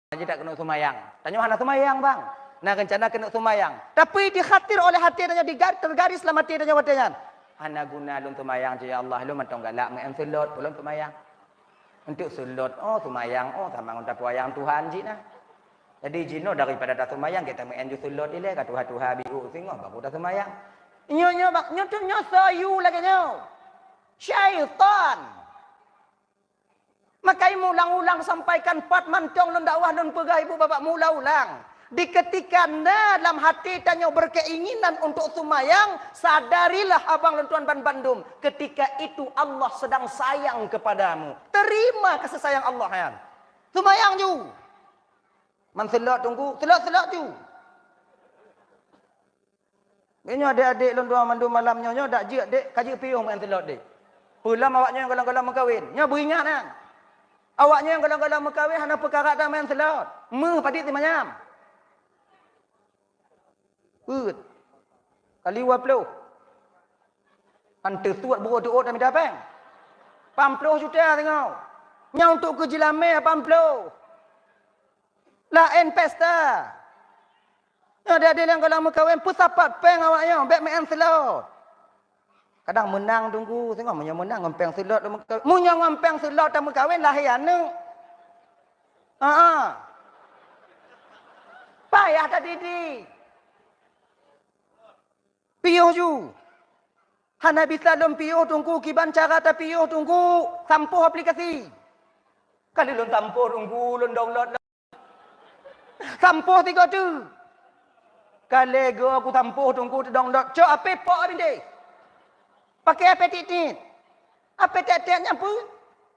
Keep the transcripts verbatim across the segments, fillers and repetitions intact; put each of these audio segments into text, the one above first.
Jadi tak keuneuk seumayang. Tanyoe hana seumayang, bang. Na reuncana keuneuk seumayang. Tapi dikhatir oleh até tanyoe, digar-, teugaris lam até tanyoe watée nyan. Hana guna lôn seumayang, ya Allah, lôn mantong galak meu'en seulôt, peue lôn seumayang. Untuk seulôt, oh, seumayang, oh, sama ngon tapeuyang Tuhan jih na. Jadi jinoe daripada taseumayang, kita meu'en ju seulôt ilée, ka tuha-tuha biôk singoh, baru taseumayang. Nyoe, nyoe, bak-, nyoe tu, nyoe soe yue lagée nyoe. Syaitan. Makai meuulang-ulang sampaikan pat mantong lôn dakwah lôn peugah ibu bapak meuulang-ulang. Di ketika na lam hati tanyoe berkeinginan untuk seumayang, sadarilah abang lôn tuan ban bandum. Ketika itu Allah sedang sayang kepadamu. Terima kasih sayang Allah nyan. Seumayang ju. Man seulôt teungku, seulôt-seulôt ju. Nyoe adék-adék lôn dua mandum malam nyoe, nyoe dak jeuet dek, ka jeuet piôh meu'en seulôt dek. Peue lom awaknyoe nyang golom-golom meukawen. Nyoe beuingat nyan. Awaknyoe nyang golom-golom meukawen hana peukara that meu'en seulôt. Meuh padit teumanyam. Peuet. Kali dua ploh. An teusuet buroe teuôt dan mida péng. Pam ploh juta singoh. Nyan untuk keu jeulamé pam ploh. Laén pesta. Nyoe adék-adék nyang golom meukawen peusapat péng awaknyoe, bék meu'en seulôt. Kadang meunang teungku, singoh meunyoe meunang ngon péng seulôt lôn meukawen. Meunyoe ngon péng seulôt tameukawen lahé aneuëk. Haa. Payah tadidik. Piôh ju. Hana bisa lôn piôh teungku, kiban cara tapiôh teungku, sampôh aplikasi. Kali lôn sampôh teungku, lôn download. Sampôh tiga tu. Ka lhèe go kusampôh teungku, teudownload. Cok H P pok bintéh. Pakai H P tiet-tiet. H P tiet-tiet nyan peue?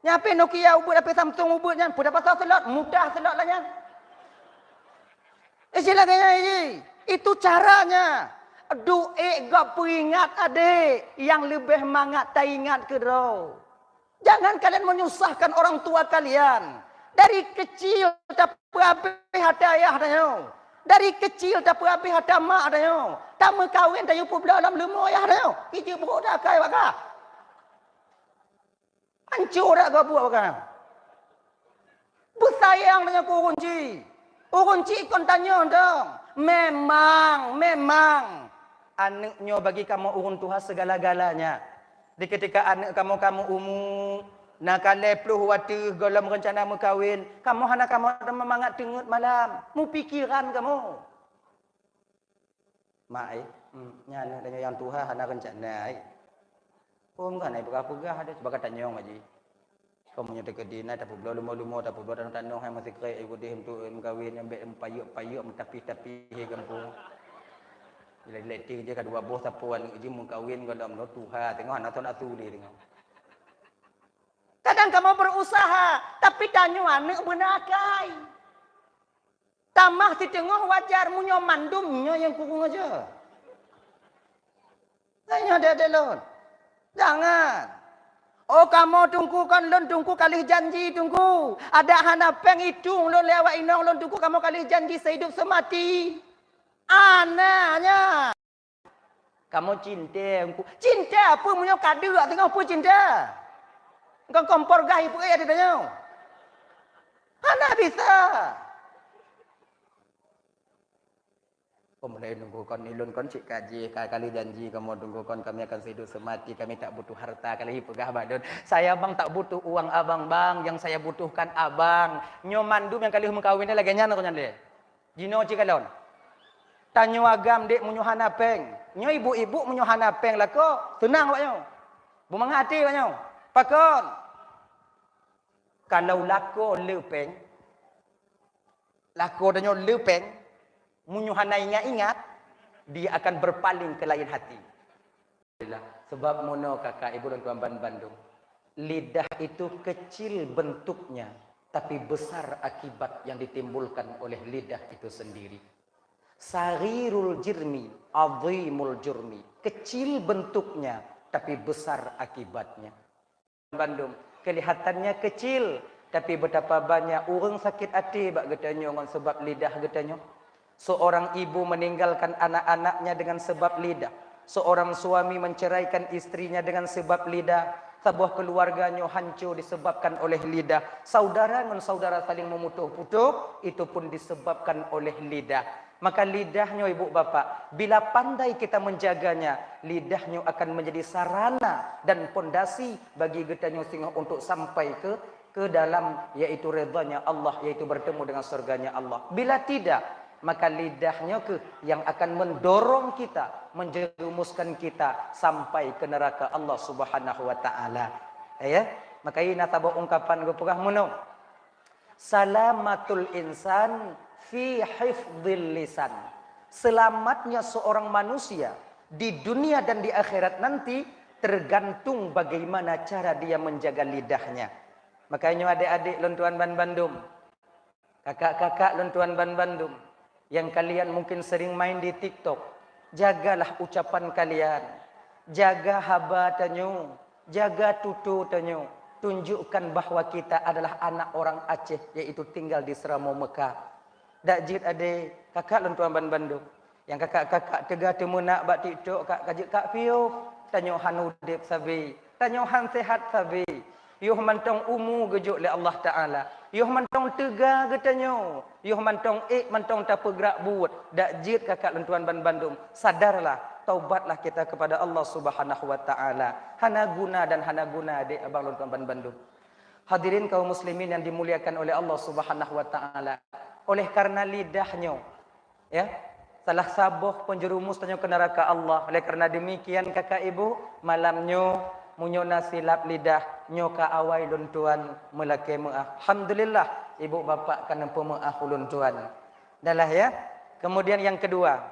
Nyan H P Nokia ubeut, H P Samsung ubeut nyan. Peue tapasang seulôt, mudah seulôt lah nyan. Eh, cilaka nyan, eh, itu caranya. Duek gob peuingat adék, nyang leubeh mangat taingat keudroe. Jangan kalian menyusahkan orang tua kalian. Dari kecil tapeuabéh harta ayah tanyoe. Dari kecil tapeuabéh harta mak tanyoe. Tameukawen tanyoe peubloe lam leumo ayah tanyoe. Ijeuet buet dak akai bak kah. Hancô dak geubuet bak kah. Beusayang tanyoe keu ureueng chik. Ureueng chik kon tanyoe dong. Memang, memang. Aneuëk nyoe bagi kamoe ureueng tuha segala-galanya. Di ketika aneuëk kamoe, kamoe umu, na ka lhèe ploh watèe gohlom reuncana meukawen, kamoe hana kamoe mangat teungeut malam, meupikiran kamoe. Mak, eh, hmm, nyan aneuëk tanyoe nyang tuha hana reuncana, eh. Oh, meukan, eh, peugah-peugah ada, cuba ka tanyong aja. Kamoe nyoe teukeudi na tapeubloe leumo-leumo, tapeubloe tanoh-tanoh hai meusikrek, eh, udeh untuk, eh, meukawen nyang bèk meupayok-payok, meutapih-tapih, eh, gampông. Bila letting je ka dua boh sapo aneuëk jih meukawen gohlom nyoe tuha, teungoh hana son asu lé teungoh. Kadang kamoe berusaha, tapi tanyoe aneuëk beuna akai. Tamah siteungoh wajar, meunyoe mandum nyoe nyang kureueng aja. Nah, nyoe adék-adék lôn. Jangan. Oh, kamoe teungku kon lôn teungku ka lheueh janji teungku. Adak hana péng itong lôn lé awak inong lôn teungku, kamoe ka lheueh janji seuhidup seumati. Ana nyan. Kamoe cinta teungku. Cinta peue meunyoe ka deuek teungoh peue cinta? Engkau kompor gah ipeue ateueh tanyoe. Hana bisa. Peumulai teungku kon ilôn kon cit ka jih, ka kali janji kamoe teungku kon kami akan seuhidup seumati, kami tak butuh harta, ka lheueh peugah bak lôn. Saya bang tak butuh uang abang bang, yang saya butuhkan abang. Nyoe mandum nyang ka lheueh meukawen lagèe nyan kon nyan lé. Jinoe cit kalon. Tanyoe agam dek meunyoe hana péng. Nyoe ibu-ibu meunyoe hana péng lakoe, seunang awak nyoe. Beumangat até awak nyoe. Pakon? Kalau lakoe le péng, lakoe tanyoe le péng, meunyoe hana ingat-ingat, dia akan berpaling ke lain hati. Sebab meunoe kakak ibu dan tuan ban bandum, lidah itu kecil bentuknya, tapi besar akibat yang ditimbulkan oleh lidah itu sendiri. Saghirul jirmi, azimul jurmi. Kecil bentuknya, tapi besar akibatnya. Bandum, kelihatannya kecil, tapi betapa banyak ureuëng sakét até bak geutanyoe ngon sebab lidah geutanyoe. Seorang ibu meninggalkan anak-anaknya dengan sebab lidah. Seorang suami menceraikan istrinya dengan sebab lidah. Saboh keuluwarga nyoe hanco disebabkan oleh lidah. Saudara ngon saudara saling memutoh-putoh, itu pun disebabkan oleh lidah. Maka lidah nyoe, ibu bapak, bila pandai kita menjaganya, lidah nyoe akan menjadi sarana dan pondasi bagi geutanyoe singoh untuk sampai ke, ke dalam, yaitu redanya Allah, yaitu bertemu dengan surganya Allah. Bila tidak, maka lidah nyoe keuh yang akan mendorong kita, menjerumuskan kita sampai ke neraka Allah Subhanahu wa Ta'ala. Ya, maka ini saboh ungkapan geupeugah meunoe. Salamatul insan fi hifdhil lisan. Selamatnya seorang manusia di dunia dan di akhirat nanti tergantung bagaimana cara dia menjaga lidahnya. Makanya adik-adik lôn tuan ban bandum, kakak-kakak lôn tuan ban bandum, yang kalian mungkin sering main di TikTok, jagalah ucapan kalian, jaga haba tanyoe, jaga tutoe tanyoe, tunjukkan bahwa kita adalah anak orang Aceh, yaitu tinggal di Seuramoe Mekah. Dak jeuet adé, kakak lôn tuan ban bandum. Nyang kakak-kakak teuga teumeunak bak TikTok, kak ka jeuet kak piôh. Tanyoe han udeb sabe, tanyoe han sehat sabe. Yoh mantong umu geujok lé Allah Taala. Yoh mantong teuga geutanyoe. Yoh mantong ék mantong tapeugrak buet. Dak jeuet kakak lôn tuan ban bandum. Sadarlah, taubatlah kita kepada Allah Subhanahu wa Taala. Hana guna dan hana guna adé abang lôn tuan ban bandum. Hadirin kaum muslimin yang dimuliakan oleh Allah Subhanahu wa Taala. Oleh karena lidah nyoe, ya, salah saboh penjerumus tanyoe ke neraka Allah. Oleh karena demikian, kakak ibu, malam nyoe, meunyoe na silap lidah, nyoe ka awai lôn tuan meulakée meuah. Alhamdulillah, ibu bapak ka neupeumeuah ulôn tuan. Dah lah, ya. Kemudian yang kedua,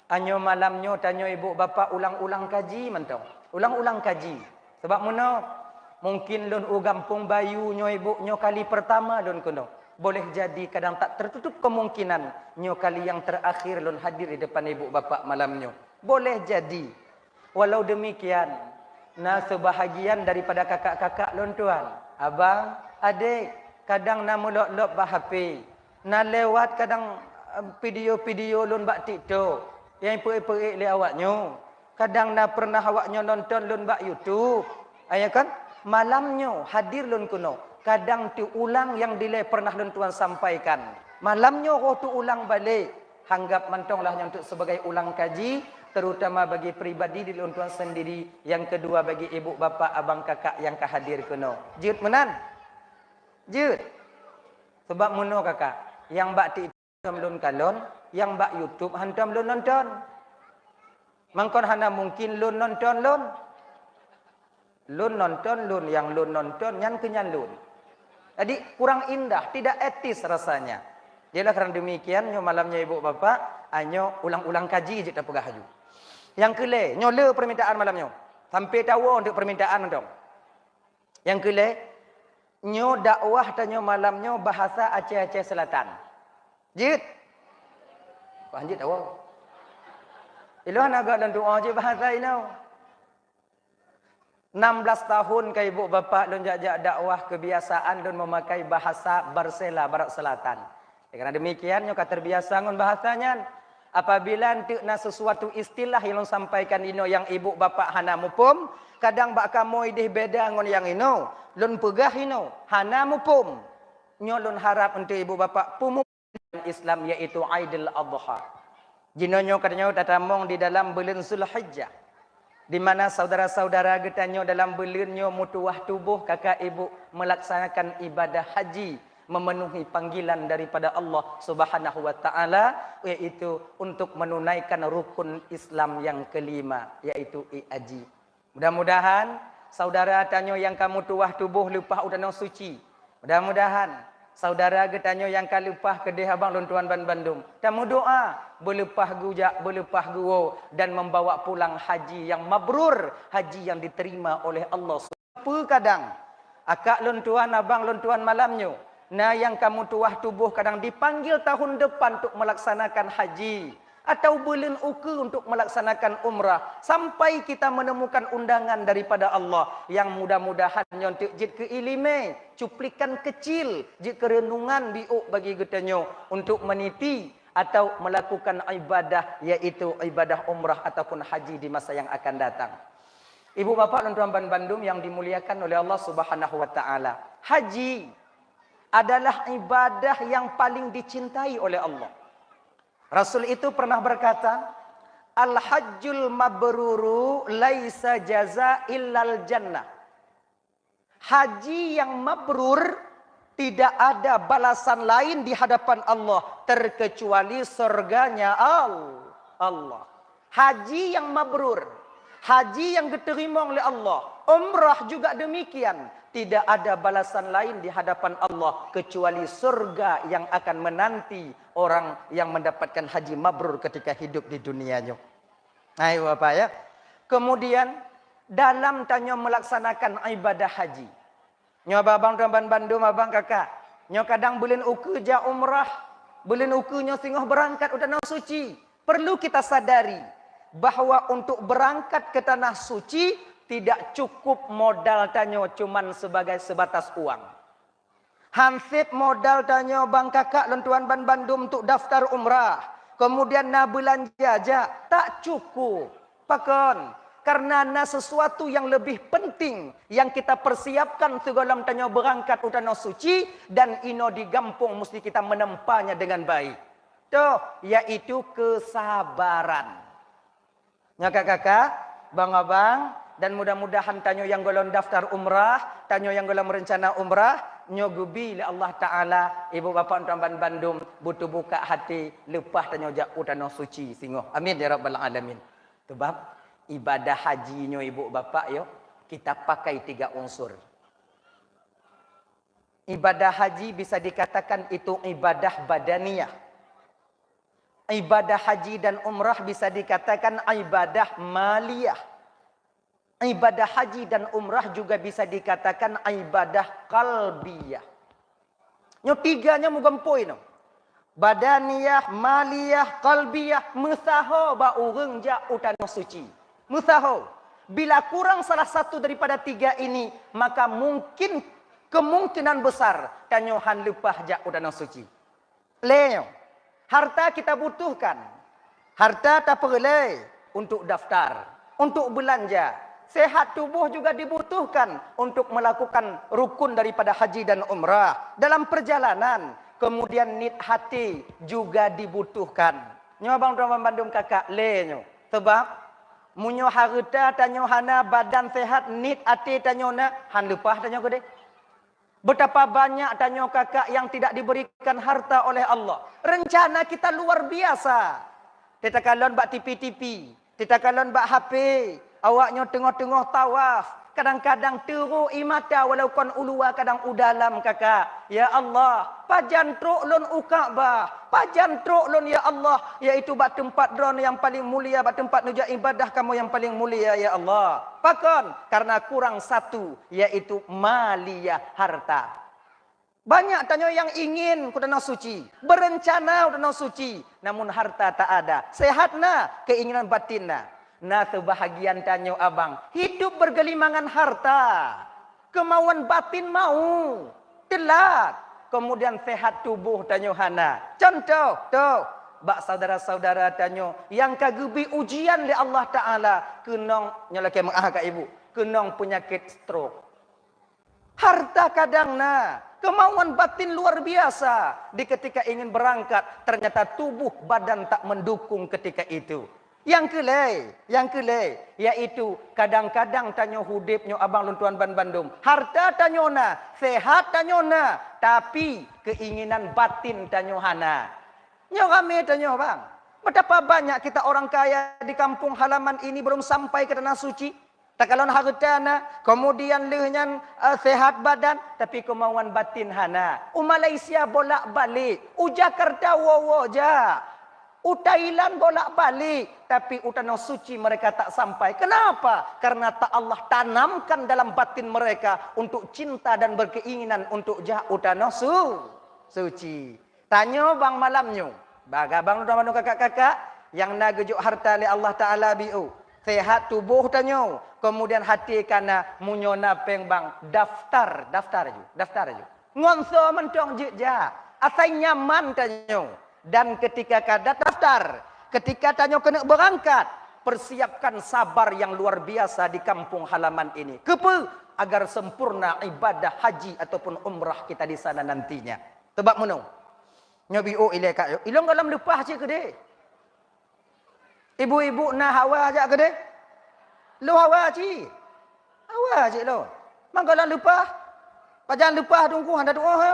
anyoe malam nyoe tanyoe ibu bapak ulang-ulang kaji mantong. Ulang-ulang kaji. Sebab meunoe, mungkin lôn u gampông Bayu nyoe ibu nyoe kali pertama lôn keunoe. Boleh jadi kadang tak tertutup kemungkinan nyoe kali yang terakhir lôn hadir di depan ibu bapak malam nyoe. Boleh jadi. Walau demikian, na sebahagian daripada kakak-kakak lôn tuan, abang, adék, kadang na meulop-lop bak H P, na lewat kadang, eh, video-video lôn bak TikTok nyang peuék-peuék lé awaknyoe. Kadang na pernah awaknyoe nonton lôn bak YouTube. Aya kan? Malam nyoe hadir lôn keunoe, kadang teuulang nyang dilée pernah lôn tuan sampaikan. Malam nyoe roh teuulang balek. Anggap mantonglah nyoe untuk sebagai ulang kaji, terutama bagi pribadi di lôn tuan sendiri, yang kedua bagi ibu bapak abang kakak yang ka hadir keunoe. Jeuet meunan? Jeuet. Sebab meunoe kakak, nyang bak TikTok lôn kalon, nyang bak YouTube hantom lôn nonton. Mangkon hana mungkin lôn nonton lôn. Lôn nonton lôn, nyang lôn nonton nyan keu nyan lôn. Jadi kurang indah, tidak etis rasanya. Jadilah karena demikian, nyoe malam nyoe ibu bapak, anyoe ulang-ulang kaji jeuet tapeugah aju. Nyang keulée, nyoe le permintaan malam nyoe. Sampai tawoe untuk permintaan mantong. Nyang keulée, nyoe dakwah tanyoe malam nyoe bahasa Aceh-Aceh Selatan. Jeuet? Wah, jeuet tawoe. Ilôn agak lôn tuoh jeuet bahasa inoe. Enam belas tahun ka ibu bapak lôn jak-jak dakwah, kebiasaan lôn memakai bahasa Barsela, Barat Selatan. Ya, karena demikian, nyoe ka terbiasa ngon bahasa nyan. Apabila enteuk na sesuatu istilah nyang lôn sampaikan inoe nyang ibu bapak hana muphom, kadang bak kamoe ideh beda ngon nyang inoe, lôn peugah inoe, hana muphom. Nyoe lôn harap enteuk ibu bapak peumuphom Islam, yaitu Aidil Adha. Jinoe nyoe geutanyoe tatamong di dalam buleuen Zulhijjah, di mana saudara-saudara geutanyoe dalam buleuen nyoe meutuwah tuboh kakak ibu melaksanakan ibadah haji, memenuhi panggilan daripada Allah Subhanahu wa Ta'ala, yaitu untuk menunaikan rukun Islam yang kelima, yaitu ié haji. Mudah-mudahan saudara tanyoe nyang ka meutuwah tuboh leupah u Tanoh Suci. Mudah-mudahan saudara geutanyoe nyang ka leupah keudeh abang lôn tuan ban bandum, tameudoa beuleupah geujak, beuleupah geuwoe, dan membawa pulang haji yang mabrur, haji yang diterima oleh Allah. Peue kadang, akak lôn tuan, abang lôn tuan malam nyoe, na nyang ka meutuwah tuboh kadang dipanggil tahun depan untuk melaksanakan haji, atau buleuen ukeue untuk melaksanakan umrah, sampai kita menemukan undangan daripada Allah. Yang mudah-mudahan nyoe teuk jeuet keu iéleumé, cuplikan kecil, jeuet keu renungan biôk bagi geutanyoe untuk meniti atau melakukan ibadah, yaitu ibadah umrah ataupun haji di masa yang akan datang. Ibu bapak dan tuan ban bandum yang dimuliakan oleh Allah Subhanahu wa taala, haji adalah ibadah yang paling dicintai oleh Allah. Rasul itu pernah berkata, "Al-hajjul mabruru laisa jaza illal jannah." Haji yang mabrur tidak ada balasan lain di hadapan Allah terkecuali surganya Al-, Allah. Haji yang mabrur, haji yang diterima oleh Allah, umrah juga demikian. Tidak ada balasan lain di hadapan Allah kecuali surga yang akan menanti orang yang mendapatkan haji mabrur ketika hidup di dunia nyoe. Hai, Bapak, ya. Kemudian, dalam tanyoe melaksanakan ibadah haji. Nyoe abang tuan ban bandum, abang kakak. Nyoe kadang buleuen ukeue jak umrah, buleuen ukeue nyoe singoh beurangkat u Tanoh Suci. Perlu kita sadari bahwa untuk berangkat ke Tanah Suci tidak cukup modal tanyoe cuman sebagai sebatas uang. Hanseb modal tanyoe bang kakak lôn tuan ban bandum untuk daftar umrah, kemudian na beulanja jak, tak cukup. Pakon? Karena na sesuatu yang lebih penting yang kita persiapkan sigohlom tanyoe beurangkat u Tanoh Suci, dan inoe di gampông musti kita menempanya dengan baik. Toh, yaitu kesabaran. Nyoe kakak-kakak, bang-abang, dan mudah-mudahan tanyoe nyang gohlom daftar umrah, tanyoe nyang gohlom rencana umrah, nyoe geubi lé Allah Taala, ibu bapak tuan ban bandum, beuteubuka hati leupah tanyoe jak u Tanoh Suci singoh. Amin ya rabbal alamin. Sebab ibadah haji nyoe ibu bapak yo, kita pakai tiga unsur. Ibadah haji bisa dikatakan itu ibadah badaniyah. Ibadah haji dan umrah bisa dikatakan ibadah maliyah. Ibadah haji dan umrah juga bisa dikatakan ibadah qalbiyah. Nyoe tiga nyoe meugumpôi nyoe. Badaniyah, maliyah, qalbiyah, meusaho bak ureuëng jak u Tanoh Suci. Meusaho. Bila kurang salah satu daripada tiga ini, maka mungkin kemungkinan besar tanyoe han leupah jak u Tanoh Suci. Lé nyoe, harta kita butuhkan. Harta tapeureulée untuk daftar, untuk beulanja. Sehat tubuh juga dibutuhkan untuk melakukan rukun daripada haji dan umrah. Dalam perjalanan, kemudian nit hati juga dibutuhkan. Nyoe abang tuan ban bandum kakak lé nyoe. Sebab, meunyoe hareuta tanyoe hana, badan sehat, nit até tanyoe na, han leupah tanyoe keudeh. Betapa banyak tanyoe kakak yang tidak diberikan harta oleh Allah. Rencana kita luar biasa. Teuka kalon bak tipi-tipi, teuka kalon bak H P, awak nyoe teungoh-teungoh tawaf. Kadang-kadang teurok ie mata walau kon u luwa kadang u dalam kakak. Ya Allah, pajan trok lôn u Ka'bah, pajan trok lôn ya Allah, yaitu bak teumpat droeneuh nyang paling mulia, bak teumpat neujak ibadah kamoe nyang paling mulia ya Allah. Pakon? Karena kurang satu, yaitu maliyah, harta. Banyak tanyoe nyang ingin u Tanoh Suci, berencana u Tanoh Suci, namun harta tak ada. Sehat na, keinginan batin na. Na seubahagian tanyoe abang, hidup bergelimangan harta. Kemauan batin mau, teulat. Kemudian sehat tubuh tanyoe hana. Contoh, toh, bak saudara-saudara tanyoe nyang ka geubi ujian lé Allah Taala, keunong, nyoe lakée meuáh keu ibu, keunong peunyakét stroke. Harta kadang na, kemauan batin luar biasa. Di ketika ingin berangkat, ternyata tubuh badan tak mendukung ketika itu. Nyang keulhée, nyang keulhée, yaitu kadang-kadang tanyoe udeb nyoe abang lôn tuan ban bandum. Harta tanyoe na, sehat tanyoe na, tapi keinginan batin tanyoe hana. Nyoe ramé tanyoe bang. Betapa banyak kita orang kaya di kampung halaman ini belum sampai ke Tanah Suci. Takalon hareuta na, kemudian lheueh nyan, eh, sehat badan, tapi kemauan batin hana. U Malaysia bolak-balik, u Jakarta woe-woe jak, u Thailand bolak-balik, tapi u Tanoh Suci mereka tak sampai. Kenapa? Karena tak Allah tanamkan dalam batin mereka untuk cinta dan berkeinginan untuk jak u Tanoh Su-, Suci. Tanyoe bang malam nyoe, bak abang droeneuh kakak-kakak, nyang na geujok harta lé Allah Taala beu, sehat tuboh tanyoe, kemudian hati kana, meunyoe na péng bang, daftar, daftar ju, daftar ju. Ngon soe mantong jeuet jak, asai nyaman tanyoe. Dan ketika ka daftar, ketika tanyoe keuneuk beurangkat, Persiapkan sabar yang luar biasa di kampung halaman ini. Keupeue? Agar sempurna ibadah haji ataupun umrah kita di sana nantinya. Teuh bak meunoe. Nyoe biôh ilée ka, ilôn gohlom leupah cit keudeh. Ibu-ibu na hawa jak keudeh? Lôn hawa cit. Hawa cit lôn. Manggohlom leupah. Pajan leupah Teungku hana tu'oh, ha?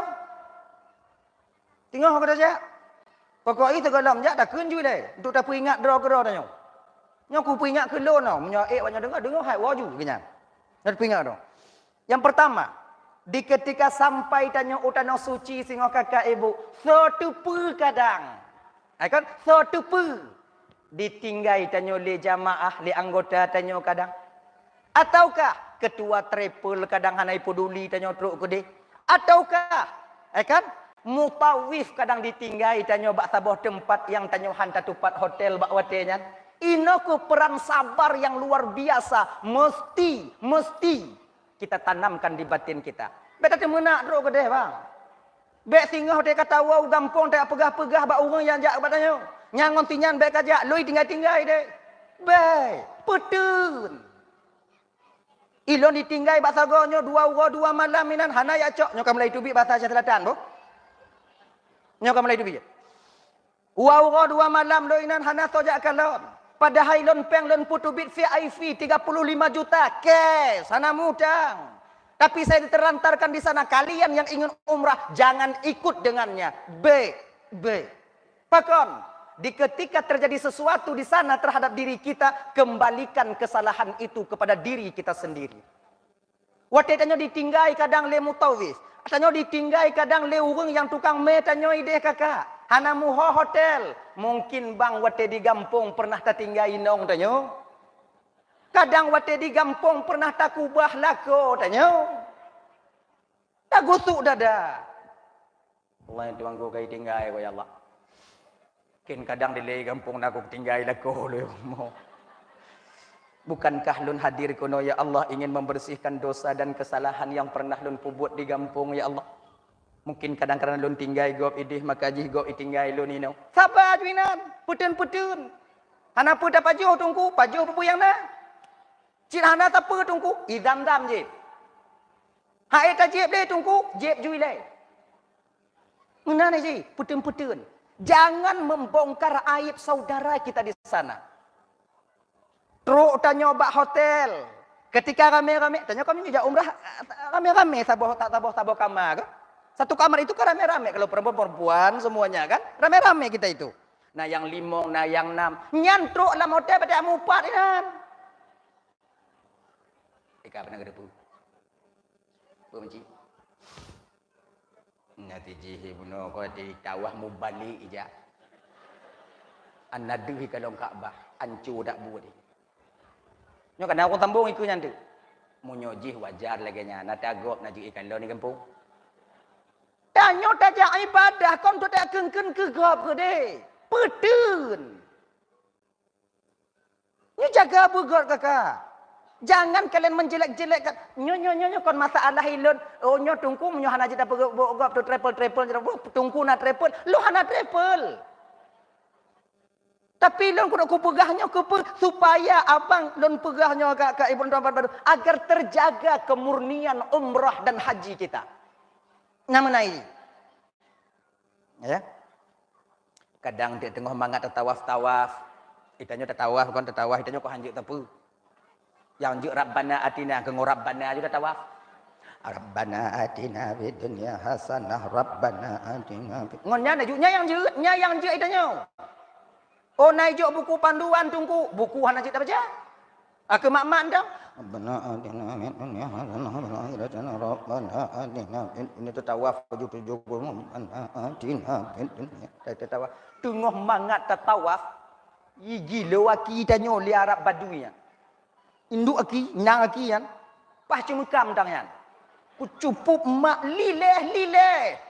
Teungoh ka tajak. Pokok jih teugohlom jak takheun jui lé untuk tapeuingat droe keudroe tanyoe. Nyoe kupeuingat keu lôn nyoe, meunyoe ék awaknyoe deungoe, deungoe hai woe ju keu nyan. Nyoe tapeuingat droe. Yang pertama, di ketika sampai tanyoe u tanoh suci singoh kakak ibu, soe teupeue kadang. Hai kan? Soe teupeue ditinggai tanyoe lé jamaah, lé anggota tanyoe kadang. Ataukah ketua travel kadang hana peduli tanyoe trok keudeh? Ataukah, eh kan, mutawif kadang ditinggai tanyoe bak saboh teumpat nyang tanyoe han tatupat hotel bak watée nyan? Inoe keuh peran sabar nyang luar biasa mesti, mesti kita tanamkan di batin kita. Bék tateumeunak trok keudeh, bang. Bék singoh watée ka tawoe u gampông tapeugah-peugah bak ureuëng nyang jak bak tanyoe. Nyan ngon si nyan bék kajak, lôn tinggai-tinggai deh. Bék, peuteun. Ilôn ditinggai bak sagoe nyoe dua uroe dua malam inan hana jak cok. Nyoe ka mulai teubiet basa Aceh Selatan, boh. Nyoe ka mulai teubiet. Dua uroe dua malam lôn inan hana soe jak kalon. Padahai lôn péng lôn peuteubiet V I P tiga puluh lima juta cash, hana mutang. Tapi saya diterantarkan di sana, kalian yang ingin umrah, jangan ikut dengannya. Bék, bék. Pakon? Di ketika terjadi sesuatu di sana terhadap diri kita, kembalikan kesalahan itu kepada diri kita sendiri. Watée tanyoe ditinggai kadang lé mutawif, tanyoe ditinggai kadang lé ureuëng nyang tukang mé tanyoe ideh kakak, hana muho hotel. Mungkin bang watée di gampông pernah tatinggai inong tanyoe. Kadang watée di gampông pernah takubah lakoe tanyoe. Tagusuk dada. Allah, Tuhanku, ka itinggai ko, ya Allah. Mungkin kadang dilée gampông na ku tinggai lakoe lé mo. Bukankah lôn hadir keunoe, ya Allah, ingin membersihkan dosa dan kesalahan yang pernah lôn peubuet di gampông, ya Allah. Mungkin kadang-kadang lôn tinggai gob ideh, maka jih gob itinggai lôn inoe. Saba ju inan, peuteun-peuteun. Hana peue tapajoh Teungku, pajoh peue nyang na. Cit hana sapeue Teungku, idam-dam jih. Hai tajieb lé Teungku, jieb jui lé. Meunan jih, peuteun-peuteun. Jangan membongkar aib saudara kita di sana. Trok tanyoe bak hotel. Ketika ramé-ramé, tanyoe kami jak umrah, ramé-ramé saboh, tak saboh, saboh kamar kan? Satu kamar itu kan ramé-ramé, kalau perempuan-perempuan semuanya kan, ramé-ramé kita itu. Na nyang limong, na nyang nam. Nyan trok lam hotel pada mupat inan. Ika pernah keudepu. Peue meucit? Nyan tijih bunoe ko di tawah mubalik ija. An na deuh ikalon Ka'bah, anco dak buet. Nyoe kana ureuëng sambong ikeue nyan teuk. Meunyoe jih wajar lagée nyan, na tagop na jeuet ikalon di gampông. Tanyoe tajak ibadah kon tu tak keun-keun keu gob keudeh. Peuteun. Nyoe jaga beugét kakak. Jangan kalian menjelek-jelekkan. Nyoe, nyoe, nyoe, nyoe kon masalah ilôn. Oh, nyoe Teungku, nyoe hana jeuet tapeugét gob tu travel-travel, Teungku na travel. Lôn hana travel. Tapi lôn keuneuk kupeugah nyoe keupeue? Supaya abang lôn peugah nyoe ka, ka ibu tuan baru, agar terjaga kemurnian umrah dan haji kita. Nah, meunai. Ya. Kadang dia teungoh mangat tatawaf-tawaf. Itanyoe tatawaf kon tatawaf, itanyoe kon hanjeuet teupeu. Nyang jeuet Rabbana atina, keungoh Rabbana juga tawaf. Rabbana atina fid dunya hasanah, Rabbana atina fid. Ngon nyan aju, nyan nyang jeuet, nyan nyang jeuet itanyoe. Oh, na ijok buku panduan Teungku, buku hana jeuet tabaca. Aku mak-mak dah. Rabbana atina fid dunya hasanah wa fil akhirati hasanah, Rabbana atina fid dunya. Tatawaf tujuh puluh, Rabbana atina fid dunya. Tatawaf. Teungoh mangat tatawaf, gilo aki tanyoe lé Arab Badui nyan. Induk aki, inang aki nyan, paih ceumeukam dang nyan. Kucupop mak lileh-lileh.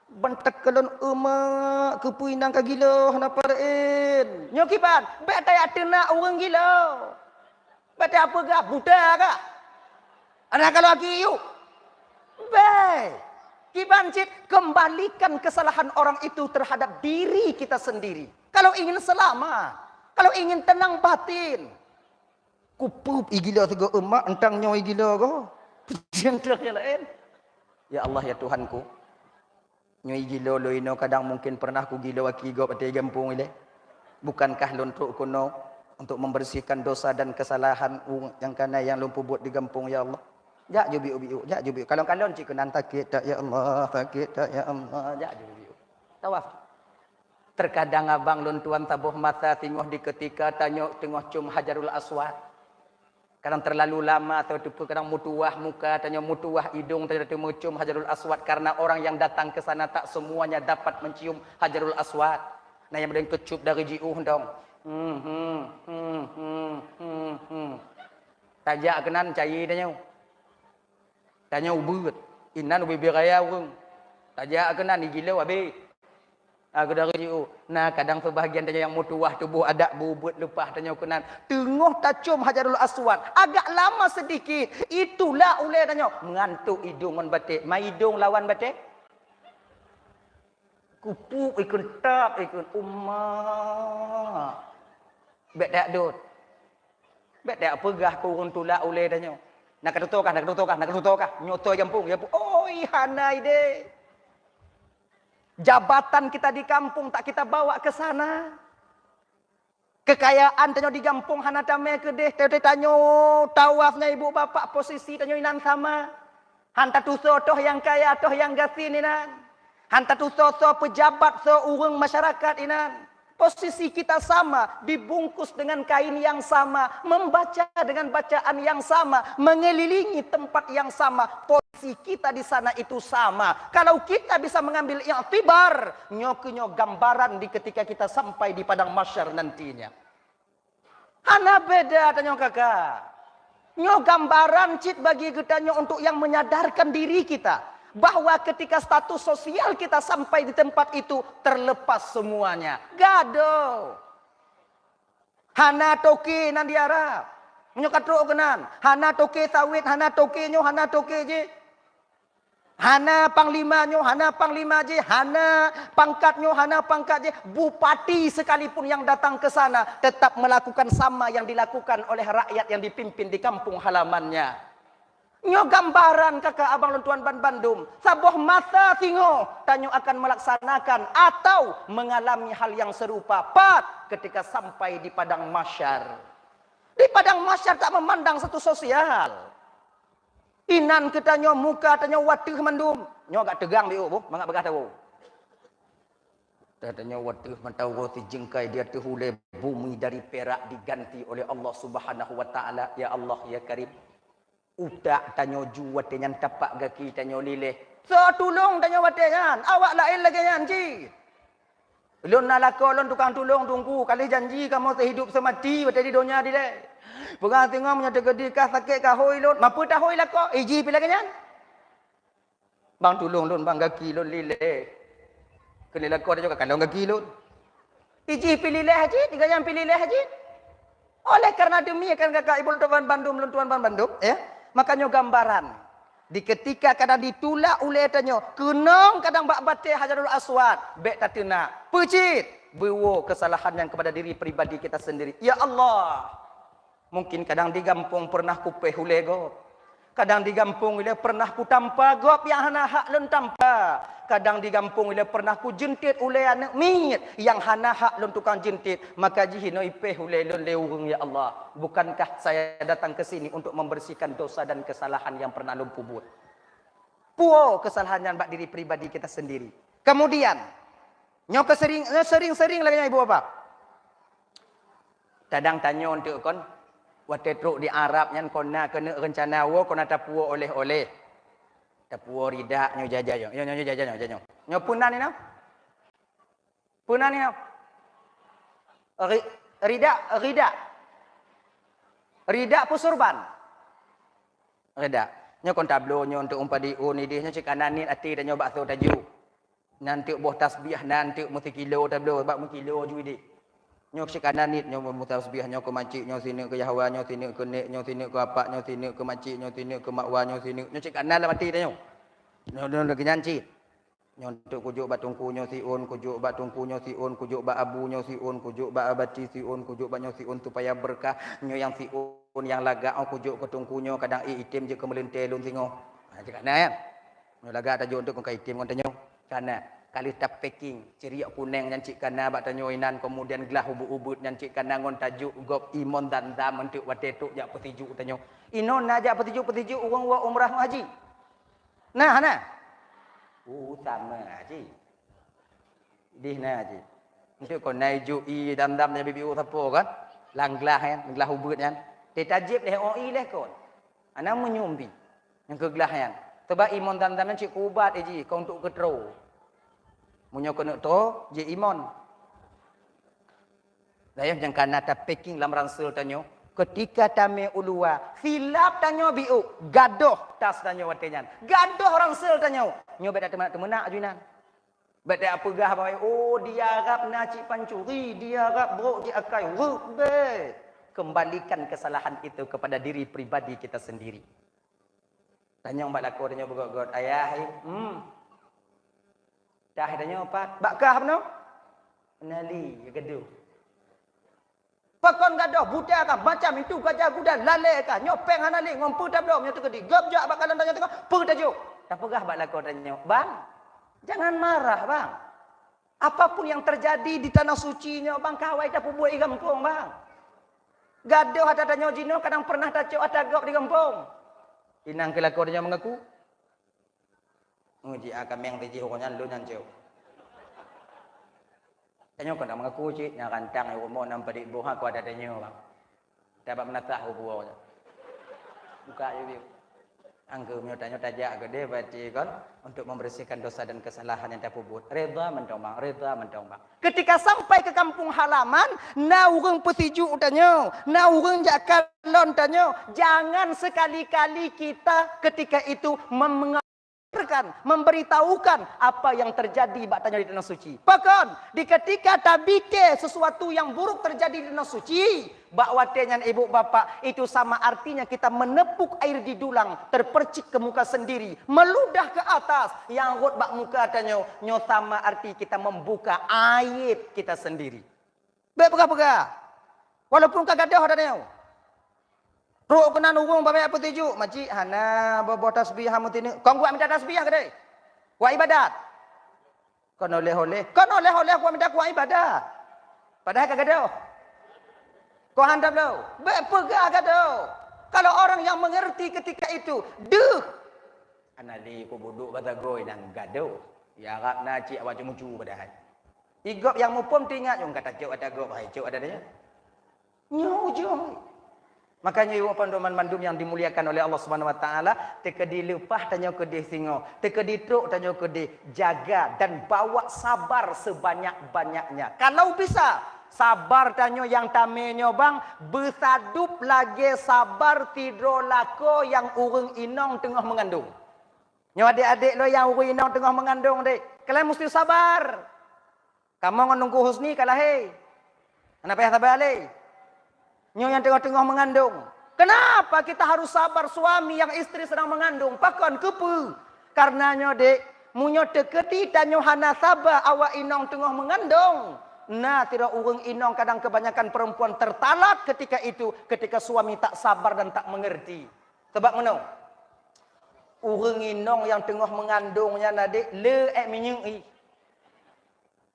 Ban takalon umak keupeue inang ka gilo hana pareuen. Nyoe kiban, bék tajak teunak ureuëng gilo. Bék tajak peugah buta kah? Anak kalau aki yuk. Bék. Kiban cit, kembalikan kesalahan orang itu terhadap diri kita sendiri. Kalau ingin selamat, Kalau ingin tenang batin, kupup igilo sigo emak, entang nyoe igilo go. Yang lain. Ya Allah, ya Tuhanku. Nyoe igilo lôn inoe, kadang mungkin pernah kugilo aki gob ateueh gampông ilée. Bukankah lôn trok keunoe untuk membersihkan dosa dan kesalahan u-, nyang kana nyang lôn peubuet di gampông, ya Allah? Jak ju biuk-biuk, jak ju biuk. Kalon-kalon cit keunan, sakét that, ya Allah, sakét that, ya Allah, jak ju biuk. Tawaf. Terkadang abang lôn tuan saboh masa singoh di ketika tanyoe teungoh com Hajarul Aswad. Kadang terlalu lama atau teupeu, kadang meutuwah muka tanyoe, meutuwah idong tanyoe teumeucom Hajarul Aswad karena orang yang datang ke sana tak semuanya dapat mencium Hajarul Aswad. Nah, yang ada yang keucup dari jiôh dong. Hmm, hmm, hmm, hmm, hmm, hmm. Tajak keunan cai tanyoe. Tanyoe ubeuet. Inan ubé-bé raya ureuëng. Tajak keunan igilo abéh. Ah, keudari jiôh. Nah, kadang sebahagian tanyoe nyang meutuwah tuboh adak beubeuet leupah tanyoe keunan. Teungoh tacom Hajarul Aswad, agak lama sedikit, itulak ulée tanyoe. Meuantok idong ngon baté. Ma idong lawan baté? Kupup ikheun, tap ikheun, uma. Bék that dot. Bék that peugah keu ureuëng tulak ulée tanyoe. Na ka tutoe kah, na ka tutoe kah, na ka tutoe kah? Nyoe toe gampông, gampông. Oi, hana ideh. Jabatan kita di kampung tak kita bawa ke sana. Kekayaan tanyoe di gampông hana tamé keudeh, teuntée tanyoe tawaf ngon ibu bapak, posisi tanyoe inan sama. Han tatusoe toh nyang kaya, toh nyang gasien inan. Han tatusoe soe peujabat, soe ureuëng masyarakat inan. Posisi kita sama, dibungkus dengan kain yang sama, membaca dengan bacaan yang sama, mengelilingi tempat yang sama. Posisi kita di sana itu sama. Kalau kita bisa mengambil iktibar, nyoe keuh nyoe gambaran di ketika kita sampai di padang mahsyar nantinya. Hana beda tanyoe kaka. Nyoe gambaran cit bagi geutanyoe untuk yang menyadarkan diri kita bahwa ketika status sosial kita sampai di tempat itu, terlepas semuanya. Gadoh. Hana toke nan di Arab. Meunyoe ka trok keunan, hana toke sawét, hana toke nyoe, hana toke jih. Hana panglima nyoe, hana panglima jih, hana pangkat nyoe, hana pangkat jih. Bupati sekalipun yang datang ke sana tetap melakukan sama yang dilakukan oleh rakyat yang dipimpin di kampung halamannya. Nyoe gambaran kaka abang lôn tuan banbandum. Saboh masa singoh tanyoe akan melaksanakan atau mengalami hal yang serupa. Pat ketika sampai di padang mahsyar. Di padang mahsyar tak memandang status sosial. Inan keu tanyoe, muka tanyoe wateuh mandum. Nyoe agak teugang biôh boh, mangat bagah tawoe. Tanyoe wateuh mata uroe sijeungkai di ateueh ulée bumi dari perak diganti oleh Allah Subhanahu wa Taala. Ya Allah, ya Karim. Utak tanyoe ju watée nyan, tapak gaki tanyoe lileh. Soe tulông tanyoe watée nyan? Awak laén lagée nyan cit. Lôn na lakoe lôn tukang tulông Teungku, ka lheueh janji kamoe seuhidop seumati watée di donya dilée. Peugah singoh meunyoe teukeudi kah sakét ka hôi lôn, ma peue tahôi lakoe? Ijih pih lagée nyan. Bang tulông lôn, bang gaki lôn lileh. Keuneuk lakoe tanyoe ka kalon gaki lôn. Ijih pih lileh jih, tiga nyang pih lileh jih. Oleh karena demikian, kaka ibu lôn tuan bandum, lôn tuan bandum, ya. Maka nyoe gambaran. Di ketika kadang ditulak ulée tanyoe, keunong kadang bak batée Hajarul Aswad, bék tateunak. Peue cit? Beuwoe kesalahan nyan kepada diri pribadi kita sendiri. Ya Allah, mungkin kadang di gampông pernah kupéh ulée gob. Kadang di gampông ilée pernah kutampa gob nyang hana hak lôn tampa. Kadang di gampông ilée pernah kujeuntet ulée aneuëk miet nyang hana hak lôn tukang jeuntet. Maka jih inoe ipéh ulée lôn lé ureuëng, ya Allah. Bukankah saya datang ke sini untuk membersihkan dosa dan kesalahan yang pernah lôn peubuet? Puwoe kesalahan nyan bak diri pribadi kita sendiri. Kemudian, nyoe keu sering, nyoe sering-sering lagée nyan ibu bapak. Kadang tanyoe enteuk kon, watée trok di Arab nyan kon na keuneuk reuncana woe, kon na tapuwoe oleh-oleh. Tapuwoe ridak nyoe jaja nyoe. Nyoe, nyoe, nyoe jaja nyoe, jaja nyoe. Nyoe peue nan inoe? Peue nan inoe? Ri-, ridak, ridak. Ridak peue surban? Ridak. Nyoe kon tabloe nyoe untuk umpadi un ideh nyoe cit kana niet até tanyoe bak soe taju. Nan teuk boh tasbih, nan teuk meusikilo tabloe, bak meukilo ju ideh. Nyoe cit kana niet, nyoe meutasbih, nyoe keu macik, nyoe sineuk keu Yahwa, nyoe sineuk keu nek, nyoe sineuk keu apak, nyoe sineuk keu macik, nyoe sineuk keu makwa, nyoe sineuk. Nyoe cit kana lam até tanyoe. Nyoe, nyoe lagée nyan cit. Nyoe untuk kujok bak teungku nyoe siun, kujok bak teungku nyoe siun, kujok bak abu nyoe siun, kujok bak abati siun, kujok bak nyoe siun supaya berkah. Nyoe nyang siun nyang lagak, oh, kujok keu teungku nyoe, kadang item jeuet keu meulintèe lôn singoh. Ha, cit kana, ya. Nyoe lagak tajok untuk keu item ngon tanyoe. Kana, ka lheueh tapacking, ceuriok kuneng nyan cit kana bak tanyoe inan, kemudian glah ubeuet-ubeuet nyan cit kana ngon tajok gob imon Zamzam untuk watèe trok jak peusijuek tanyoe. Inoe na jak peusijuek-peusijuek ureueng woe umrah haji. Nah, nah. Uh, sama cit. Dih na cit. Untuk kon na ijok ie Zamzam nyang bibiu sapo kan? Lam glah nyan, glah ubeuet nyan. Teutajép lé O I lé kon. Ana meunyoe bi. Nyang keu glah nyan. Sebab imon Zamzam nyan cit keu ubat jih, kon untuk keu troe. Meunyoe keuneuk troe, jeuet imon. Dayah nyang kana tapacking lam ransel tanyoe. Ketika tamè u luwa, silap tanyoe biôk, gadôh tas tanyoe watèe nyan. Gadôh ransel tanyoe. Nyoe bèk tateumeunak-teumeunak ju inan. Bèk tapeugah bahwa, "Oh, di Arab na cit pancuri, di Arab brok cit akai." Reuek bèk. Kembalikan kesalahan itu kepada diri pribadi kita sendiri. Tanyong bak lakoe tanyoe beugöt-göt, "Ayah, eh?" "Hmm." "Tah tanyoe pat?" "Bak kah bunoe?" "Nali, gadôh." "Pakon gadôh, buta kah, macam itu gajah guda, lalè kah, nyoe pèng hana lé, ngon peue tabloe, nyoe teukeudi, gob jak bak kalon tanyoe teungoh, peue tajok?" Tapeugah bak lakoe tanyoe, "Bang, jangan marah, Bang. Apapun yang terjadi di tanah suci nyoe, Bang, ka awai tapeubuet di gampông, Bang. Gadôh ata tanyoe jinoe kadang pernah tacok ata gob di gampông." Inong keu lakoe tanyoe mengaku, "Nyoe jih a kaméng tijih uroe nyan lôn nyan cok." Tanyoe kon na mengaku cit, na rantang rumoh nan padit boh ha kuat tanyoe, Bang. Tabak meunasah rumoh nyan. Buka yuk, yuk. Anggeum nyoe tanyoe tajak keudeh berarti kon untuk membersihkan dosa dan kesalahan yang tapeubuet. Reda mantong, Bang, reda mantong, Bang. Ketika sampai ke kampung halaman, na ureueng peusijuek tanyoe, na ureueng jak kalon tanyoe, jangan sekali-kali kita ketika itu mem- memberitahukan apa yang terjadi bak tanyoe di tanah suci. Pakon, di ketika tabike sesuatu yang buruk terjadi di tanah suci, bak watèe nyan ibu bapak, itu sama artinya kita menepuk air di dulang, terpercik ke muka sendiri, meludah ke atas, nyang rhot bak muka tanyoe, nyoe sama arti kita membuka aib kita sendiri. Bèk peugah-peugah. Walaupun ka gadôh ata tanyoe. Trok keunan ureueng babèk peusijuek, "Makcik, hana boh-boh tasbih hana meuteuneuh." Kon kuat mita tasbih keudeh. Kuat ibadat. Kon oleh-oleh. Kon oleh-oleh kuat mita kuat ibadat. Padahai ka gadôh. Kon han tabloe. Bèk peugah gadôh. Kalau orang yang mengerti ketika itu, deuh. Ana lé keu budok batagoi nan gadôh. Di Arab na cit awak ceumucu padahai. Di gob nyang muphom teuingat, "Nyang ka tacok ata gob, hai cok ata nyan." Nyoe ujong. Makanya ibu panduman mandum yang dimuliakan oleh Allah Subhanahu Wa Taala, teukeudi leupah tanyoe keudeh singoh, teukeudi trok tanyoe keudeh, jaga dan bawa sabar sebanyak-banyaknya. Kalau bisa, sabar tanyoe nyang tamè nyoe bang, beusadub lagèe sabar sidroe lakoe nyang ureueng inong teungoh meungandong. Nyoe adék-adék lôn nyang ureueng inong teungoh meungandong deh, kalian musti sabar. Kamoe ngon Teungku Husni ka lahé. Hana payah sabar lé. Nyoe nyang teungoh-teungoh meungandong. Kenapa kita harus sabar suami yang istri sedang mengandung? Pakon, keupeue? Karena nyoe dek, meunyoe teukeudi tanyoe hana saba awak inong teungoh meungandong, na sidroe ureueng inong kadang kebanyakan perempuan tertalak ketika itu, ketika suami tak sabar dan tak mengerti. Sabab meunoe, ureueng inong nyang teungoh meungandong nyan na dek, le ék minyeuk ih.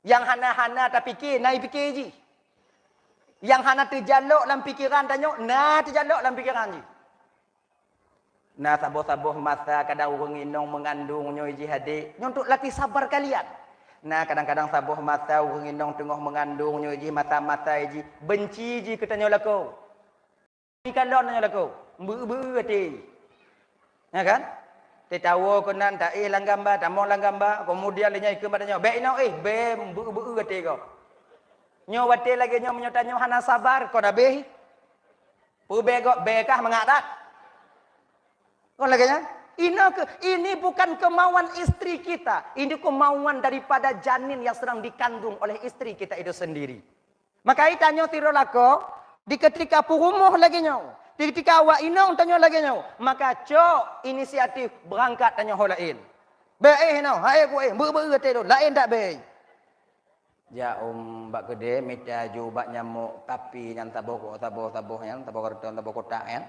Nyang hana-hana tapike, na ipike jih. Nyang hana teujalok lam pikeran tanyoe, na teujalok lam pikeran jih. Na saboh-saboh masa kadang ureueng inong meungandong nyoe jih adek, nyoe untuk latih sabar kalian. Na kadang-kadang saboh masa ureueng inong teungoh meungandong nyoe jih, masa-masa jih, benci jih keu tanyoe lakoe. Di kalon nyoe lakoe, beu-beu até. Ya kan? Teuh tawoe keunan, taéh lam gamba, tamong lam gamba, kemudian lé nyan ikheun bak tanyoe, "Bèk inong éh, bèk beu-beu até gob." Nyoe watèe lagèe nyoe meunyoe tanyoe hana sabar, kon habéh. Peue bèk gob, bèk kah mangat that. Kon lagèe nyan? Inoe keuh, ini bukan kemauan istri kita, ini kemauan daripada janin yang sedang dikandung oleh istri kita itu sendiri. Maka tanyoe sidroe lakoe, di ketika peurumoh lagèe nyoe, di ketika awak inong tanyoe lagèe nyoe, maka cok inisiatif beurangkat tanyoe ho laén. Bèk éh noh, hai ku éh, beu-beu até lôn, laén that bèk. Jak ôm bak keudè, mita ju bak nyamok kapi nyan saboh, saboh, saboh nyan, saboh karton, saboh kotak nyan.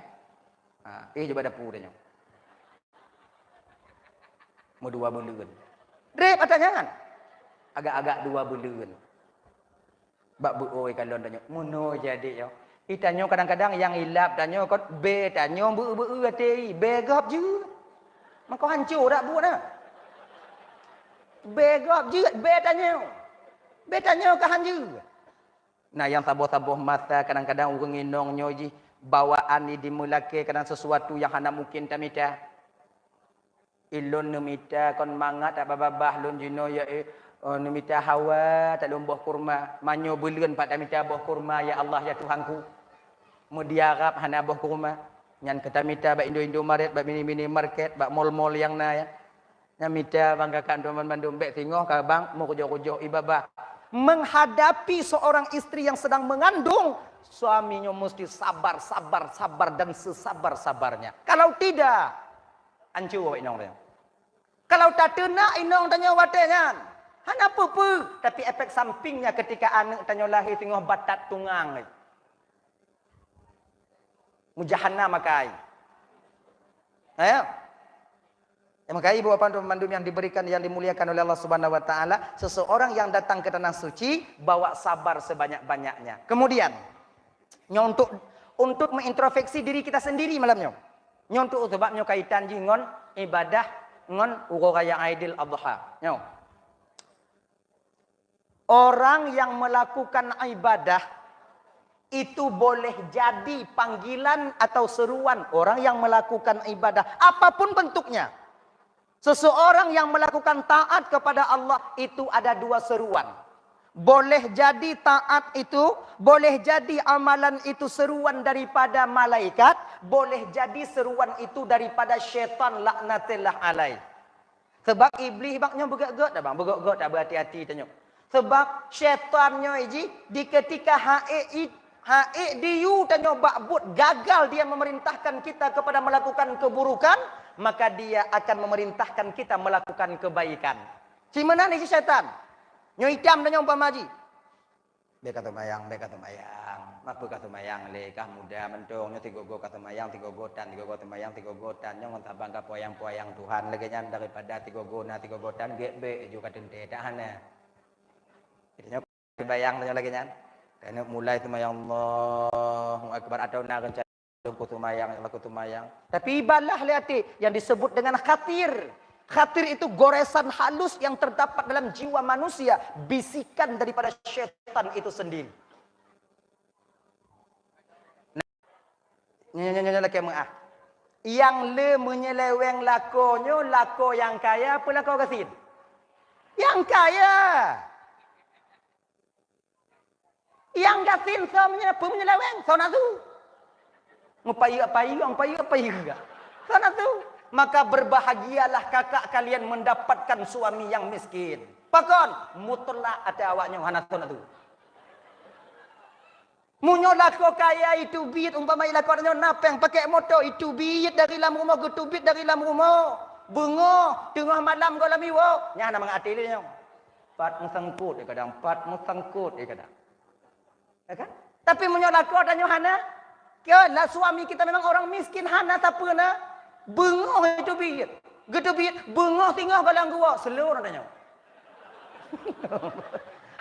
Ha, éh ju bak dapu tanyoe. Meudua buleuen. Reb ata nyan. Agak-agak dua buleuen. Bak beu-oi kalon tanyoe. Meunoe jadi nyoe. I tanyoe kadang-kadang nyang ilab tanyoe kon bèe tanyoe beu-beu até i, bèe gob jeuet. Mako hanco dak buet na. Bèe gob jeuet, bèe tanyoe. Bèe tanyoe ka han jeuet. Nah, nyang saboh-saboh masa kadang-kadang ureueng inong nyoe jih bawaan jih dimeulakèe kadang sesuatu nyang hana mungken tamita. Ilôn neumita kon mangat that babah lôn jinoe ya, eh, eh, neumita hawa that lôn boh kurma. Manyoe buleuen pat tamita boh kurma, ya Allah, ya Tuhanku. Meudi Arab hana boh kurma. Nyan ka tamita bak Indo-Indomaret, bak mini-mini market, bak mall-mall nyang na ya. Nyan mita bang kakak teman bandum bèk singoh ka bang meukujoh-kujoh i babah. Menghadapi seorang istri yang sedang mengandung, suami nyoe mesti sabar, sabar, sabar dan sesabar-sabarnya. Kalau tidak, hanco awak inong tanyoe. Kalau tateunak inong tanyoe watèe nyan, hana peue-peue, tapi efek sampingnya ketika aneuk tanyoe lahé singoh batat tungang. Meujahanam akai. Ya. Ya, maka ibu bapak untuk mandum yang diberikan, yang dimuliakan oleh Allah Subhanahu wa taala, seseorang yang datang ke tanah suci bawa sabar sebanyak-banyaknya. Kemudian, nyoe untuk, untuk mengintrospeksi diri kita sendiri malam nyoe. Nyoe untuk sebab nyoe kaitan jih ngon ibadah ngon uroe raya Aidil Adha. Nyoe. Orang yang melakukan ibadah itu boleh jadi panggilan atau seruan orang yang melakukan ibadah apapun bentuknya. Seseorang yang melakukan taat kepada Allah itu ada dua seruan. Boleh jadi taat itu, boleh jadi amalan itu seruan daripada malaikat, boleh jadi seruan itu daripada syaitan laknatillah alaih. Sebab Iblih bak nyoe beugét-gét dah bang, beugét-gét dah, beuhati-hati tanyoe. Sebab syaitan nyoe jih di ketika haék it, haék diyu tanyoe bak buet gagal dia memerintahkan kita kepada melakukan keburukan, maka dia akan memerintahkan kita melakukan kebaikan. Cimeunan isi syaitan. Nyoe itam tanyoe umpama jih. Bèk ka seumayang, bèk ka seumayang. Mapeue ka seumayang lé, kah muda mantong, nyoe sigogo ka seumayang, sigogo tan, sigogo seumayang, sigogo tan. Nyoe ngon saban ka peuyang-peuyang Tuhan lagèe nyan daripada sigogo na sigogo tan, gèt bèk ju ka teuntèe, tak hana. Jadi nyoe seumayang tanyoe lagèe nyan. Keuneuk mulai seumayang Allahu Akbar atau na rencana Laku seumayang, laku seumayang. Tapi ibalah lé até yang disebut dengan khatir. Khatir itu goresan halus yang terdapat dalam jiwa manusia, bisikan daripada syaitan itu sendiri. Nah, nyoe, nyoe, nyoe, nyoe lakèe meu'ah. Nyang le menyeleweng lakoe nyoe, lakoe nyang kaya apa lakoe gasien? Nyang kaya. Nyang gasien soe meunye-, peue menyeleweng, soe nafsu. Meupayeuk-payeuk, payeuk-payeuk. Soe nafsu. Maka berbahagialah kakak kalian mendapatkan suami yang miskin. Pakon? Mutlak até awak nyoe hana soe nafsu. Meunyoe lakoe kaya itu biet, umpama lakoe nyoe na péng pakai moto, itu biet dari lam rumoh, geuteubiet dari lam rumoh. Beungoh, teungoh malam goh lam iwoe, nyan na mangat até lé nyoe. Pat meusangkot kadang, pat meusangkot kadang. Ya kan? Tapi meunyoe lakoe tanyoe hana, keu lah suami kita memang orang miskin, hana sapeue na, beungoh itu biet. Geuteubiet, beungoh singoh goh lam guwoe, seuleuh tanyoe.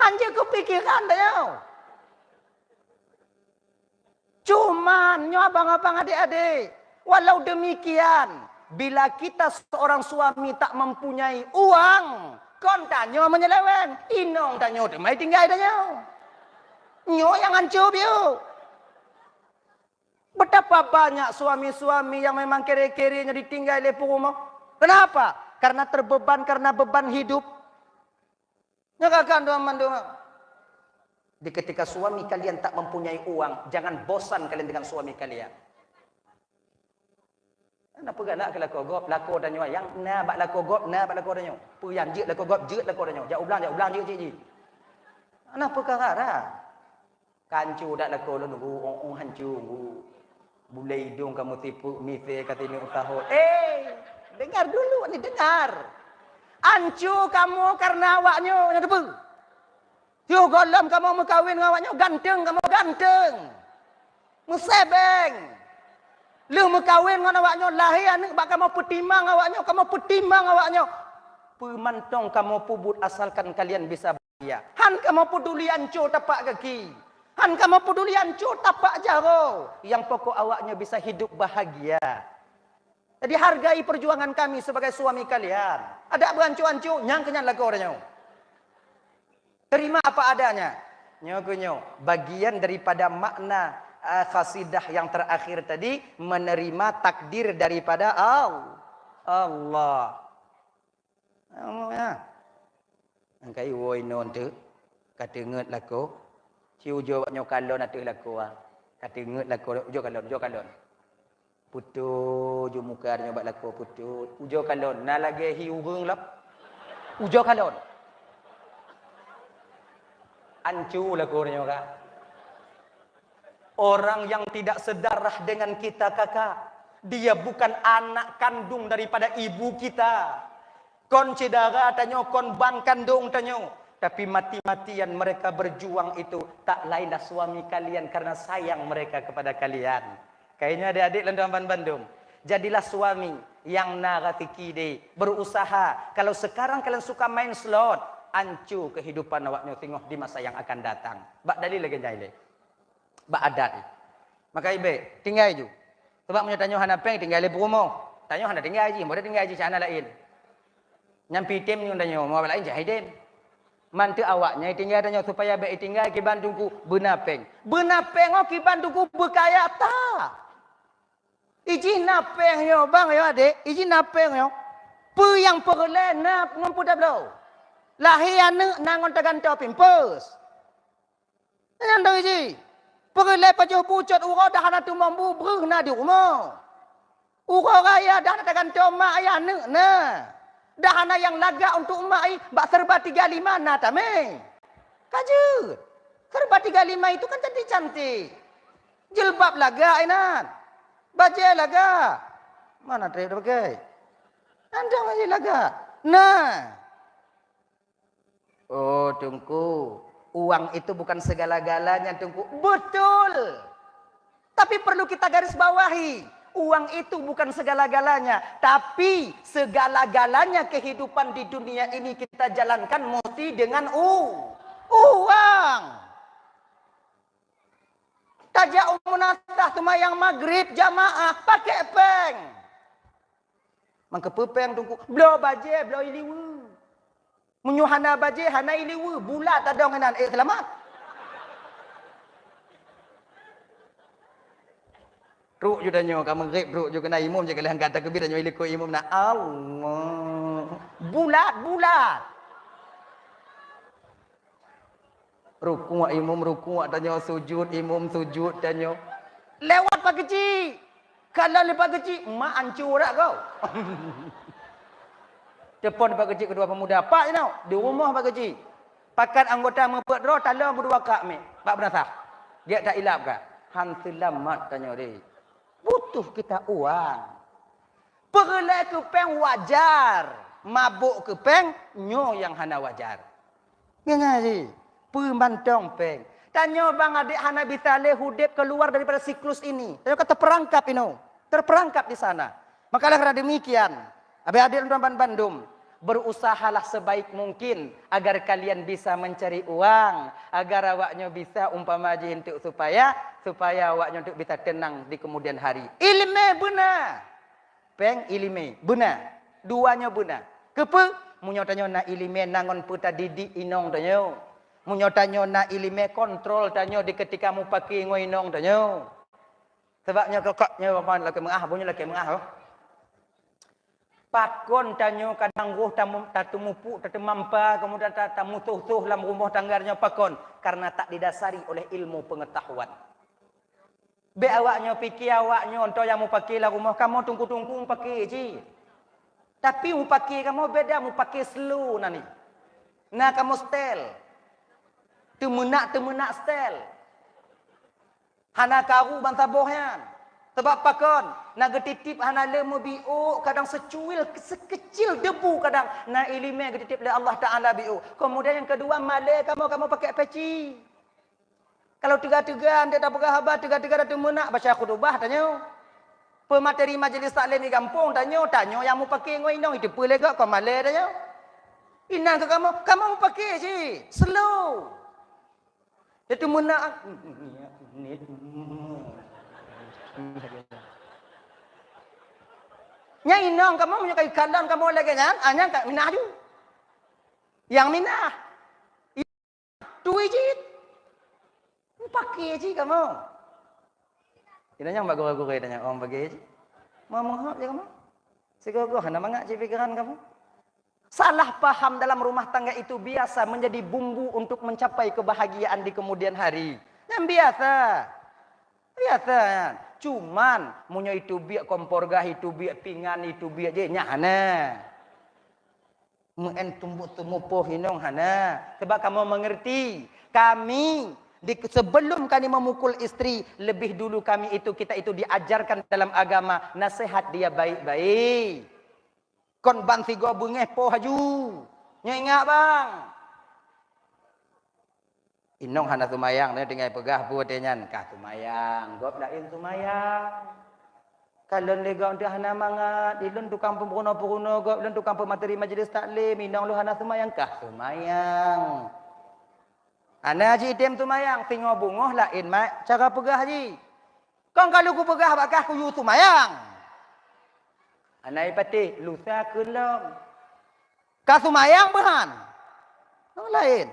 Hanjeuet keu pikiran tanyoe. Cuman, nyoe abang-abang, adik-adik, walau demikian, bila kita seorang suami tak mempunyai uang, kon tanyoe menyeleweng, inong tanyoe teuma tinggai tanyoe. Nyoe nyang hanco biôh. Betapa banyak suami-suami yang memang kere-kere nyoe ditinggai lé peurumoh. Kenapa? Karena terbeban, karena beban hidup. Nyoe ka kan dua mandum. Di ketika suami kalian tak mempunyai uang, jangan bosan kalian dengan suami kalian. Na peugah nak keu lakoe gob, lakoe tanyoe nyang na bak lakoe gob, na bak lakoe tanyoe. Peue nyang jeuet lakoe gob, jeuet lakoe tanyoe. Jak u blang, jak u blang, jeuet, jeuet, jeuet. Na peukara dah. Kancu dak lakoe lôn nunggu, ong-ong hancu nunggu. Bulée idong ka meusipuk, misée ka tineuk sahot. Eh, dengar dulu ni, dengar. Anco kamoe kareuna awaknyoe, nyoe teupeue? Yoh gohlom kamoe meukawen ngon awaknyoe, ganteng kamoe ganteng. Meusebeng. Lheueh meukawen ngon awaknyoe, lahé aneuëk bak kamoe peutimang awaknyoe, kamoe peutimang awaknyoe. Peue mantong kamoe peubuet asalkan kalian bisa bahagia. Han kamoe peuduli anco tapak gaki. Han kamoe peuduli anco tapak jaroe. Nyang pokok awaknyoe bisa hidup bahagia. Jadi hargai perjuangan kami sebagai suami kalian. Adak beuanco-anco, nyang keunyan lakoe nyoe. Terima apa adanya. Nyoe keuh nyoe, bagian daripada makna, eh, qasidah yang terakhir tadi, menerima takdir daripada Al-, Allah. Nyang kai woe inoe teuk, ka teungeut lakoe. Si ujoe bak nyoe kalon ateueh lakoe, ah. Ka teungeut lakoe, ujoe kalon, ujoe kalon. Putôh ju muka nyoe bak lakoe putôh. Ujoe kalon, na lagée hi ureuëng lom. Ujoe kalon. Ancu lakoe nyoe ka. Orang yang tidak sedarah dengan kita, Kakak, dia bukan anak kandung daripada ibu kita. Kon syedara tanyoe, kon bang kandong tanyoe, tapi mati-matian mereka berjuang itu tak lainlah suami kalian karena sayang mereka kepada kalian. Kayaknya adik-adik london bandum. Jadilah suami yang na rezeki deh, berusaha. Kalau sekarang kalian suka main slot, ancu kehidupan awaknyoe singoh di masa yang akan datang. Bak dalil lagée nyan ilée. Bak adat jih. Maka ibek, tinggai ju. Sebab meunyoe tanyoe hana péng, tinggai lé peurumoh. Tanyoe hana tinggai jih, modai tinggai jih cak hana laén. Nyang pi tem nyoe tanyoe, mau laén jai tem. Manteuk awak nyang tinggai tanyoe supaya bék tinggai kiban teungku beuna péng. Beuna péng oh kiban teungku beukaya ta. Ijih na péng nyoe bang yo adek, ijih na péng nyoe. Peue nyang peureulée na ngon peue tabloe. Lahé aneuëk na ngon tagantoe pimpus. Nyan doi jih. Peureulée pajoh bucot uroe dah hana teumambu breuh na di rumoh. Uroe raya dah hana tagantoe mak ayah aneuëk na. Dah hana nyang lagak untuk mak i bak serba tiga lima na tamé. Ka jeuet. Serba tiga lima itu kan cantik-cantik. Jilbab lagak inan. Bajée lagak. Mana treb dah pakai? Andang aja lagak. Nah. Oh, Teungku, uang itu bukan segala-galanya, Teungku. Betul. Tapi perlu kita garis bawahi, uang itu bukan segala-galanya, tapi segala-galanya kehidupan di dunia ini kita jalankan mesti dengan u-, uang. Tajak u meunasah seumayang magrib jamaah pakai péng. Mangkeupeu péng Teungku, bloe bajée, bloe iliweue. Meunyoe hana bajée, hana iliweue, bulat tadong inan, ék seulamat. Trok ju tanyoe, ka meugréb trok ju keunan imum, jeuet ka lheueh angkat takbir, tanyoe ilikot imum na Allah. Bulat, bulat. Rukuk imum rukuk tanyoe, sujud imum sujud tanyoe. Lewat Pak Keuchik. Kalau lé Pak Keuchik, mak ancur dak kau. Telepon Pak Keuchik ketua pemuda, "Pak inoe, di rumoh Pak Keuchik. Pakat anggota meupeuet droe, talong beudua kak mik, bak beunasah. Gét that ilab ka." Han seulamat tanyoe deh. Butuh kita uang. Peureulée keu péng wajar, mabök keu péng nyoe nyang hana wajar. Ngeungai jih, peue mantong péng. Tanyoe bang adek hana bisa lé udeb keluar daripada siklus ini. Tanyoe ka teupeurangkap inoe, teupeurangkap di sana. Maka oleh karena demikian, abe-abe lôn tuan ban bandum, berusahalah sebaik mungkin agar kalian bisa mencari uang, agar awaknyoe bisa umpama jih untuk supaya, supaya awaknyoe untuk bisa tenang di kemudian hari. Ileumé beuna. Péng ileumé beuna. Dua nyoe beuna. Keupeue? Meunyoe tanyoe na ileumé na ngon peue tadidik inong tanyoe. Meunyoe tanyoe na ileumé kontrol tanyoe di keutika mupake ngon inong tanyoe. Sabab nyoe kokok nyoe bang lakée meungah, boh nyoe lakée meungah oh. Pakon tanyoe kadang roh tamu-, tateumupuk, tateumampa, kemudian ta-, tamusoh-soh lam rumoh tangga nyoe pakon? Karena tak didasari oleh ilmu pengetahuan. Bék awaknyoe pike awaknyoe, "Ntoe nyang mupake lam rumoh kamoe tungku-tungku mupake cit." Tapi mupake kamoe beda, mupake slow na ni. Na kamoe style. Teumeunak-teumeunak style. Hana karu bansaboh nyan. Sabab pakon? Na geutitip hana lé meubiôk, kadang secuil, sekecil debu kadang na iéleumé geutitip lé Allah Taala biôk. Kemudian nyang keudua, malée kamoe, kamoe pakai peci. Kalau teuga-teuga, andai tapeugah haba, teuga-teuga tateumeunak baca khutubah, tanyoe. Peumateri majelis taklim di gampông, tanyoe, tanyoe nyang mupake ngon inong, iteupeue lé gob kon malée tanyoe. Inan keu kamoe, kamoe mupake cit, slow. Tateumeunak. Nyan inong kamoe meunyoe ka ikalon kamoe lagée nyan, ah, nyan ka minah ju. Nyang minah. Tui cit. Mupake cit kamoe. Inong nyang bak gurée-gurée tanyong, oh, mupake cit. Mau meuhab cit kamoe. Sigoe-goe hana mangat cit pikeran kamoe. Salah paham dalam rumah tangga itu biasa menjadi bumbu untuk mencapai kebahagiaan di kemudian hari. Nyan biasa. Biasa nyan. Cuman, meunyoe itu biek kompor gas, itu biek pingan, itu biek jih, nyan hana. Meu'en tumbuk teumupoh inong hana. Sebab kamoe mengerti, kami di, sebelum kami memukul istri, lebih dulu kami itu, kita itu diajarkan dalam agama, nasihat dia baik-baik. Kon ban sigoe beungéh poh laju. Nyoe ingat, bang. Inong hana seumayang, nyoe tinggai peugah peue watée nyan, "Kah seumayang, gob laén seumayang." Kalon lé gob teuh hana mangat, ilôn tukang peurunoe-peurunoe gob, ilôn tukang peumateri majelis taklim, inong lôn hana seumayang, kah seumayang. Hana jitem seumayang, singoh beungoh laén mat cara peugah jih. Kon ka lheueh kupeugah bak kah kuyue seumayang. Hana ipatéh, lusa kheun lom. Ka seumayang beuhan. Nyang laén.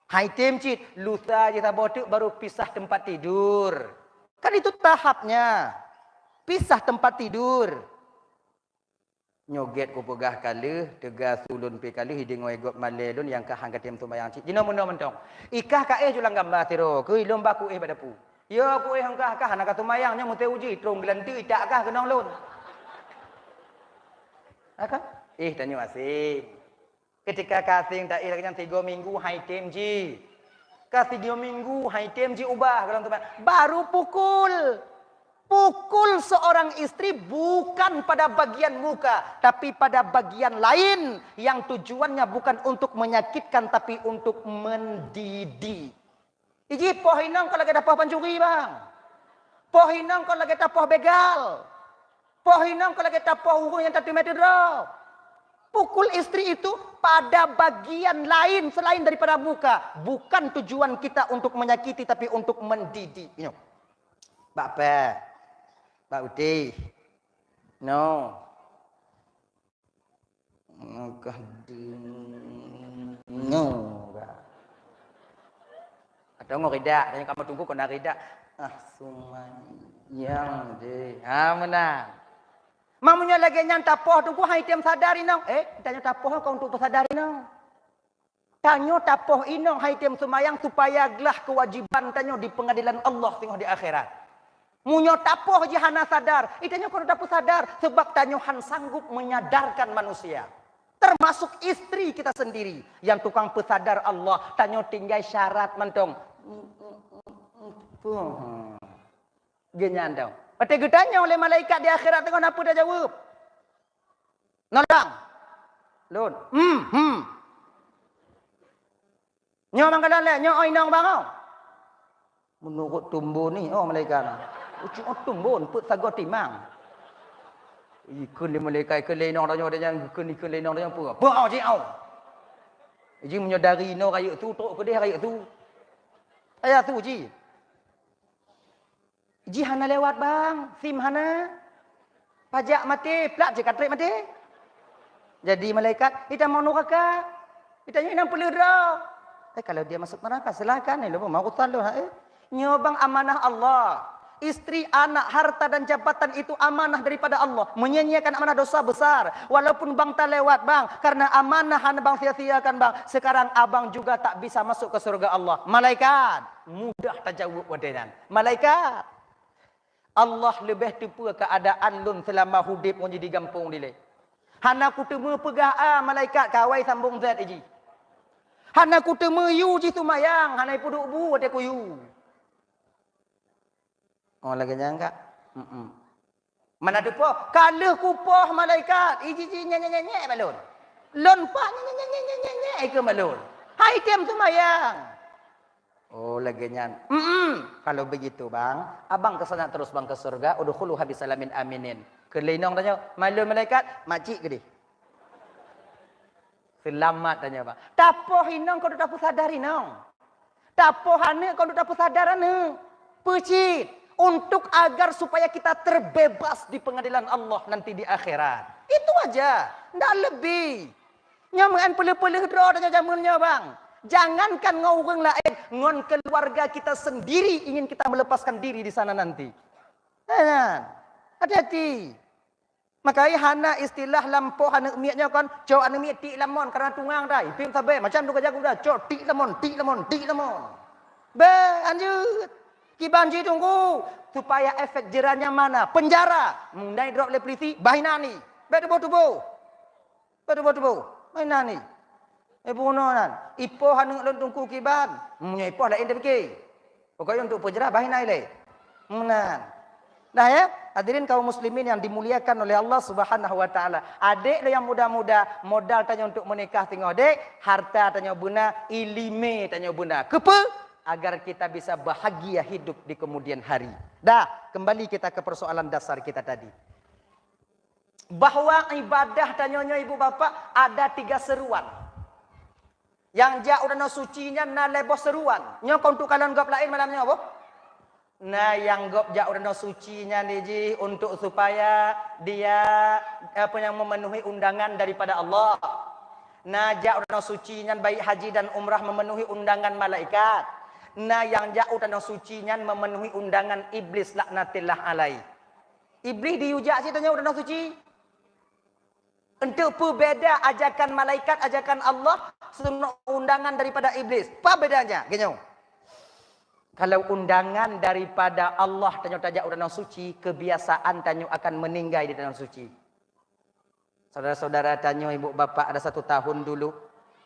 Hai tem cit, lusa jih saboh teuk baru pisah tempat tidur. Kan itu tahapnya. Pisah tempat tidur. Nyoe gét kupeugah ka lheueh, teuga su lôn pi ka lheueh, ideungoe gob malée lôn nyang ka han katem seumayang cit. Jinoe meunoe mantong. Ikah ka éh ju lam gamba sidroe, keu ilôn ba ku éh bak dapu. Yo ku éh hangkah kah hana ka seumayang, nyoe meutée uji, trong geulanteue itak kah keunong lôn. Ha kan? Éh tanyoe asing. Ketika ka asing taéh lagée nyan tiga minggu hai tem ji. Ka tiga minggu hai tem ji ubah golom teuma. Baru pukul. Pukul seorang istri bukan pada bagian muka, tapi pada bagian lain yang tujuannya bukan untuk menyakitkan, tapi untuk mendidik. Iji poh inong kon lagée tapoh pancuri, bang. Poh inong kon lagée tapoh begal. Poh inong kon lagée tapoh ureuëng nyang tateumé teudroe. Pukul istri itu pada bagian lain selain daripada muka. Bukan tujuan kita untuk menyakiti, tapi untuk mendidik. Ingat. Bak pèh. Bak utéh. No. Maka deungoe. Atau ngon ridak, tanya kamu tunggu kena ridak. Ah, seumayang deh. Ha, meunan. Meunyoe lagée nyan tapoh tunggu hai tem sadar inong. Eh, tanya tapoh kau untuk peusadar inong. Tanyoe tapoh inong hai tem seumayang supaya glah keuwajiban tanyoe di peungadilan Allah singoh di akhirat. Meunyoe tapoh jih hana sadar, i tanyoe keuneuk tapeusadar, seubab tanyoe han sanggup menyadarkan manusia. Termasuk istri kita sendiri yang tukang peusadar Allah, tanyoe tinggai syarat mantong. Geuhnyan dong. Watée geutanyong lé malaikat di akhirat teungoh na peue tajaweueb? Nolong. Lôn. Hmm, hmm. Nyoe mangkalan lé, nyoe oi nong bangoe. Meunurot tumbo ni, oh malaikat. Ucok oh tumbo, peuet sagoe timang. Ikheun lé malaikat, ikheun lé inong tanyoe, dan ikheun, ikheun lé inong tanyoe peue? Peue oh jih oh. Ji meunyoe dari inoe rayeuk su, trok keudeh rayeuk su. Ayah su ji. Jih hana lewat bang, sim hana. Pajak maté, plat je katrek maté. Jadi malaikat, ita mau neraka. Ita nyoe inong peuleuh droe. Eh, kalau dia masuk neraka, silakan. Eh, lupa mau urusan lu, ha, eh. Nyoe bang amanah Allah. Istri, anak, harta dan jabatan itu amanah daripada Allah. Menyia-nyiakan amanah dosa besar. Walaupun bang tak lewat bang, karena amanah hana bang sia-siakan bang. Sekarang abang juga tak bisa masuk ke surga Allah. Malaikat, mudah tajaweueb watée nyan. Malaikat, Allah leubeh teupeue keuadaan lôn seulama udeb ngon jih di gampông dilée. Hana kuteumé peugah a malaikat kawai sambong zat iji. Hana kuteumé yue jih seumayang, hana ipeuduek bu watée kuyue. Oh lagée nyan ka. Mm-mm. Mana teupoh? Ka lheueh kupoh malaikat. Iji-ji nyek-nyek-nyek balon. Lôn pak nyek-nyek-nyek-nyek-nyek ikeu balon. Hai tem seumayang. Oh, lagèe nyan. Mm-mm. Kalau begitu, bang, abang ke sana terus, bang, ke surga. Udkhuluha bisalamin aminin. Keu lé inong tanyoe, malôn malaikat, makcik keudeh. Seulamat tanyoe, bang. Tapoh inong kon tapeusadar inong. Tapoh aneuk kon tapeusadar aneuk. Peue cit? Untuk agar supaya kita terbebas di pengadilan Allah nanti di akhirat. Itu aja. Ndak lebih. Nyoe meu'en peuleuh-peuleuh droe tanyoe jameun nyoe, bang. Jangankan ngon ureueng laén, ngon keluarga kita sendiri ingin kita melepaskan diri di sana nanti. Nah, hati-hati. Makajih hana istilah lam poh aneuk miet nyoe kon, cok aneuk miet tik lam mon, karena tungang dai, pih sabé, macam tu ka jago dah, cok tik lam mon, tik lam mon, tik lam mon. Beh, lanjut. Kiban jih tunggu, supaya efek jerahnya mana? Penjara. Mundai drop lé polisi, bah inan ni. Beh tuboh-tuboh. Beh tuboh-tuboh. Bah inan ni. Eh, bunoe nan. Ipoh aneuk lôn tungku kiban. Meunyoe ipoh laén tapike. Pokoknya untuk peujerah bah inan ilée. Meunan. Dah ya, hadirin kaum muslimin yang dimuliakan oleh Allah Subhanahu wa taala. Adék lo yang muda-muda, modal tanyoe untuk menikah singoh dek, harta tanyoe beuna, ileumé tanyoe beuna. Keupeue? Agar kita bisa bahagia hidup di kemudian hari. Dah, kembali kita ke persoalan dasar kita tadi. Bahwa ibadah tanyoe nyoe ibu bapak ada tiga seruan. Nyang jak u Danau Suci nyan na lhée boh seruan. Nyoe kon untuk kalon gob laén malam nyoe boh. Na nyang gob jak u Danau Suci nyan jih untuk supaya dia, apa, nyang memenuhi undangan daripada Allah. Na jak u Danau Suci nyan baik haji dan umrah memenuhi undangan malaikat. Na nyang jak u Danau Suci nyan memenuhi undangan iblis laknatillah alaih. Iblis diyue jak cit tanyoe u Danau Suci. Untuk peubeda ajakan malaikat, ajakan Allah, seungoh undangan daripada iblis. Apa bedanya? Geunyong. Kalau undangan daripada Allah tanyoe tajak u Danau Suci, kebiasaan tanyoe akan meninggai di Danau Suci. Saudara-saudara tanyoe, ibu bapak, ada satu tahun dulu,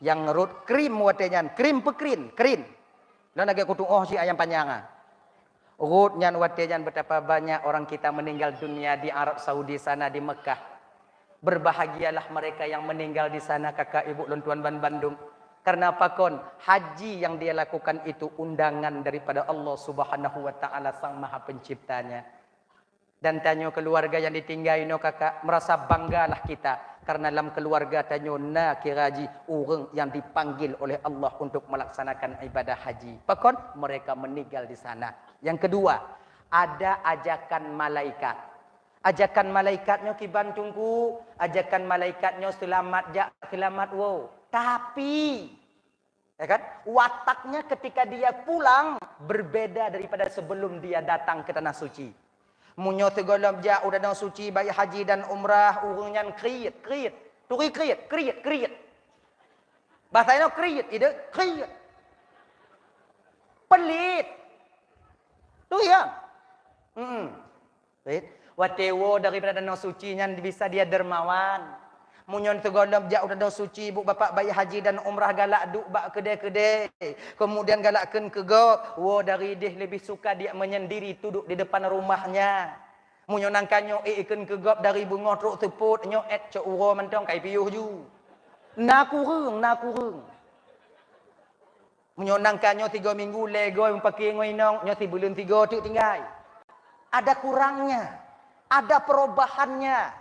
nyang rot krim watée nyan, krim peukrin, krin. Lôn lagée kutuoh si ayam panyang ah. Rot nyan watée nyan betapa banyak orang kita meninggal dunia di Arab Saudi sana, di Mekah. Berbahagialah mereka yang meninggal di sana, kakak ibu lôn tuan ban bandum. Karena apa kon? Haji yang dia lakukan itu undangan daripada Allah Subhanahu wa taala, Sang Maha Penciptanya. Dan tanyoe keluarga yang ditinggai nyoe kakak, merasa banggalah kita karena lam keluarga tanyoe na kira jih ureuëng yang dipanggil oleh Allah untuk melaksanakan ibadah haji. Pakon? Mereka meninggal di sana. Yang kedua, ada ajakan malaikat. Ajakan malaikat nyoe kiban tungku, ajakan malaikat nyoe seulamat jak seulamat woe. Tapi Ya kan? Wataknya ketika dia pulang berbeda daripada sebelum dia datang ke tanah suci. Meunyoe sigohlom jak u Danau Suci baik haji dan umrah, ureuëng nyan kriet, kriet. Turi kriet, kriet, kriet. Bahasa inoe kriet, ide kriet. Pelit. Tu ya. Hmm. Baik. Watée woe daripada Danau Suci nyan bisa dia dermawan. Meunyoe sigohlom jak u Danau Suci, ibu bapak baik haji dan umrah galak duek bak keudée-keudée, kemudian galak kheun keu gob, woe dari ideh lebih suka dia menyendiri duduk di depan rumahnya. Meunyoe nangka nyoe ék kheun keu gob dari beungoh trok seupôt, nyoe ék cok uroe mantong kai piôh ju. Na kureueng, na kureueng. Meunyoe nangka nyoe tiga minggu, lhée goe meupaké ngon inong, nyoe sibuleuen tiga teuk tinggai. Ada kurangnya, ada perubahannya.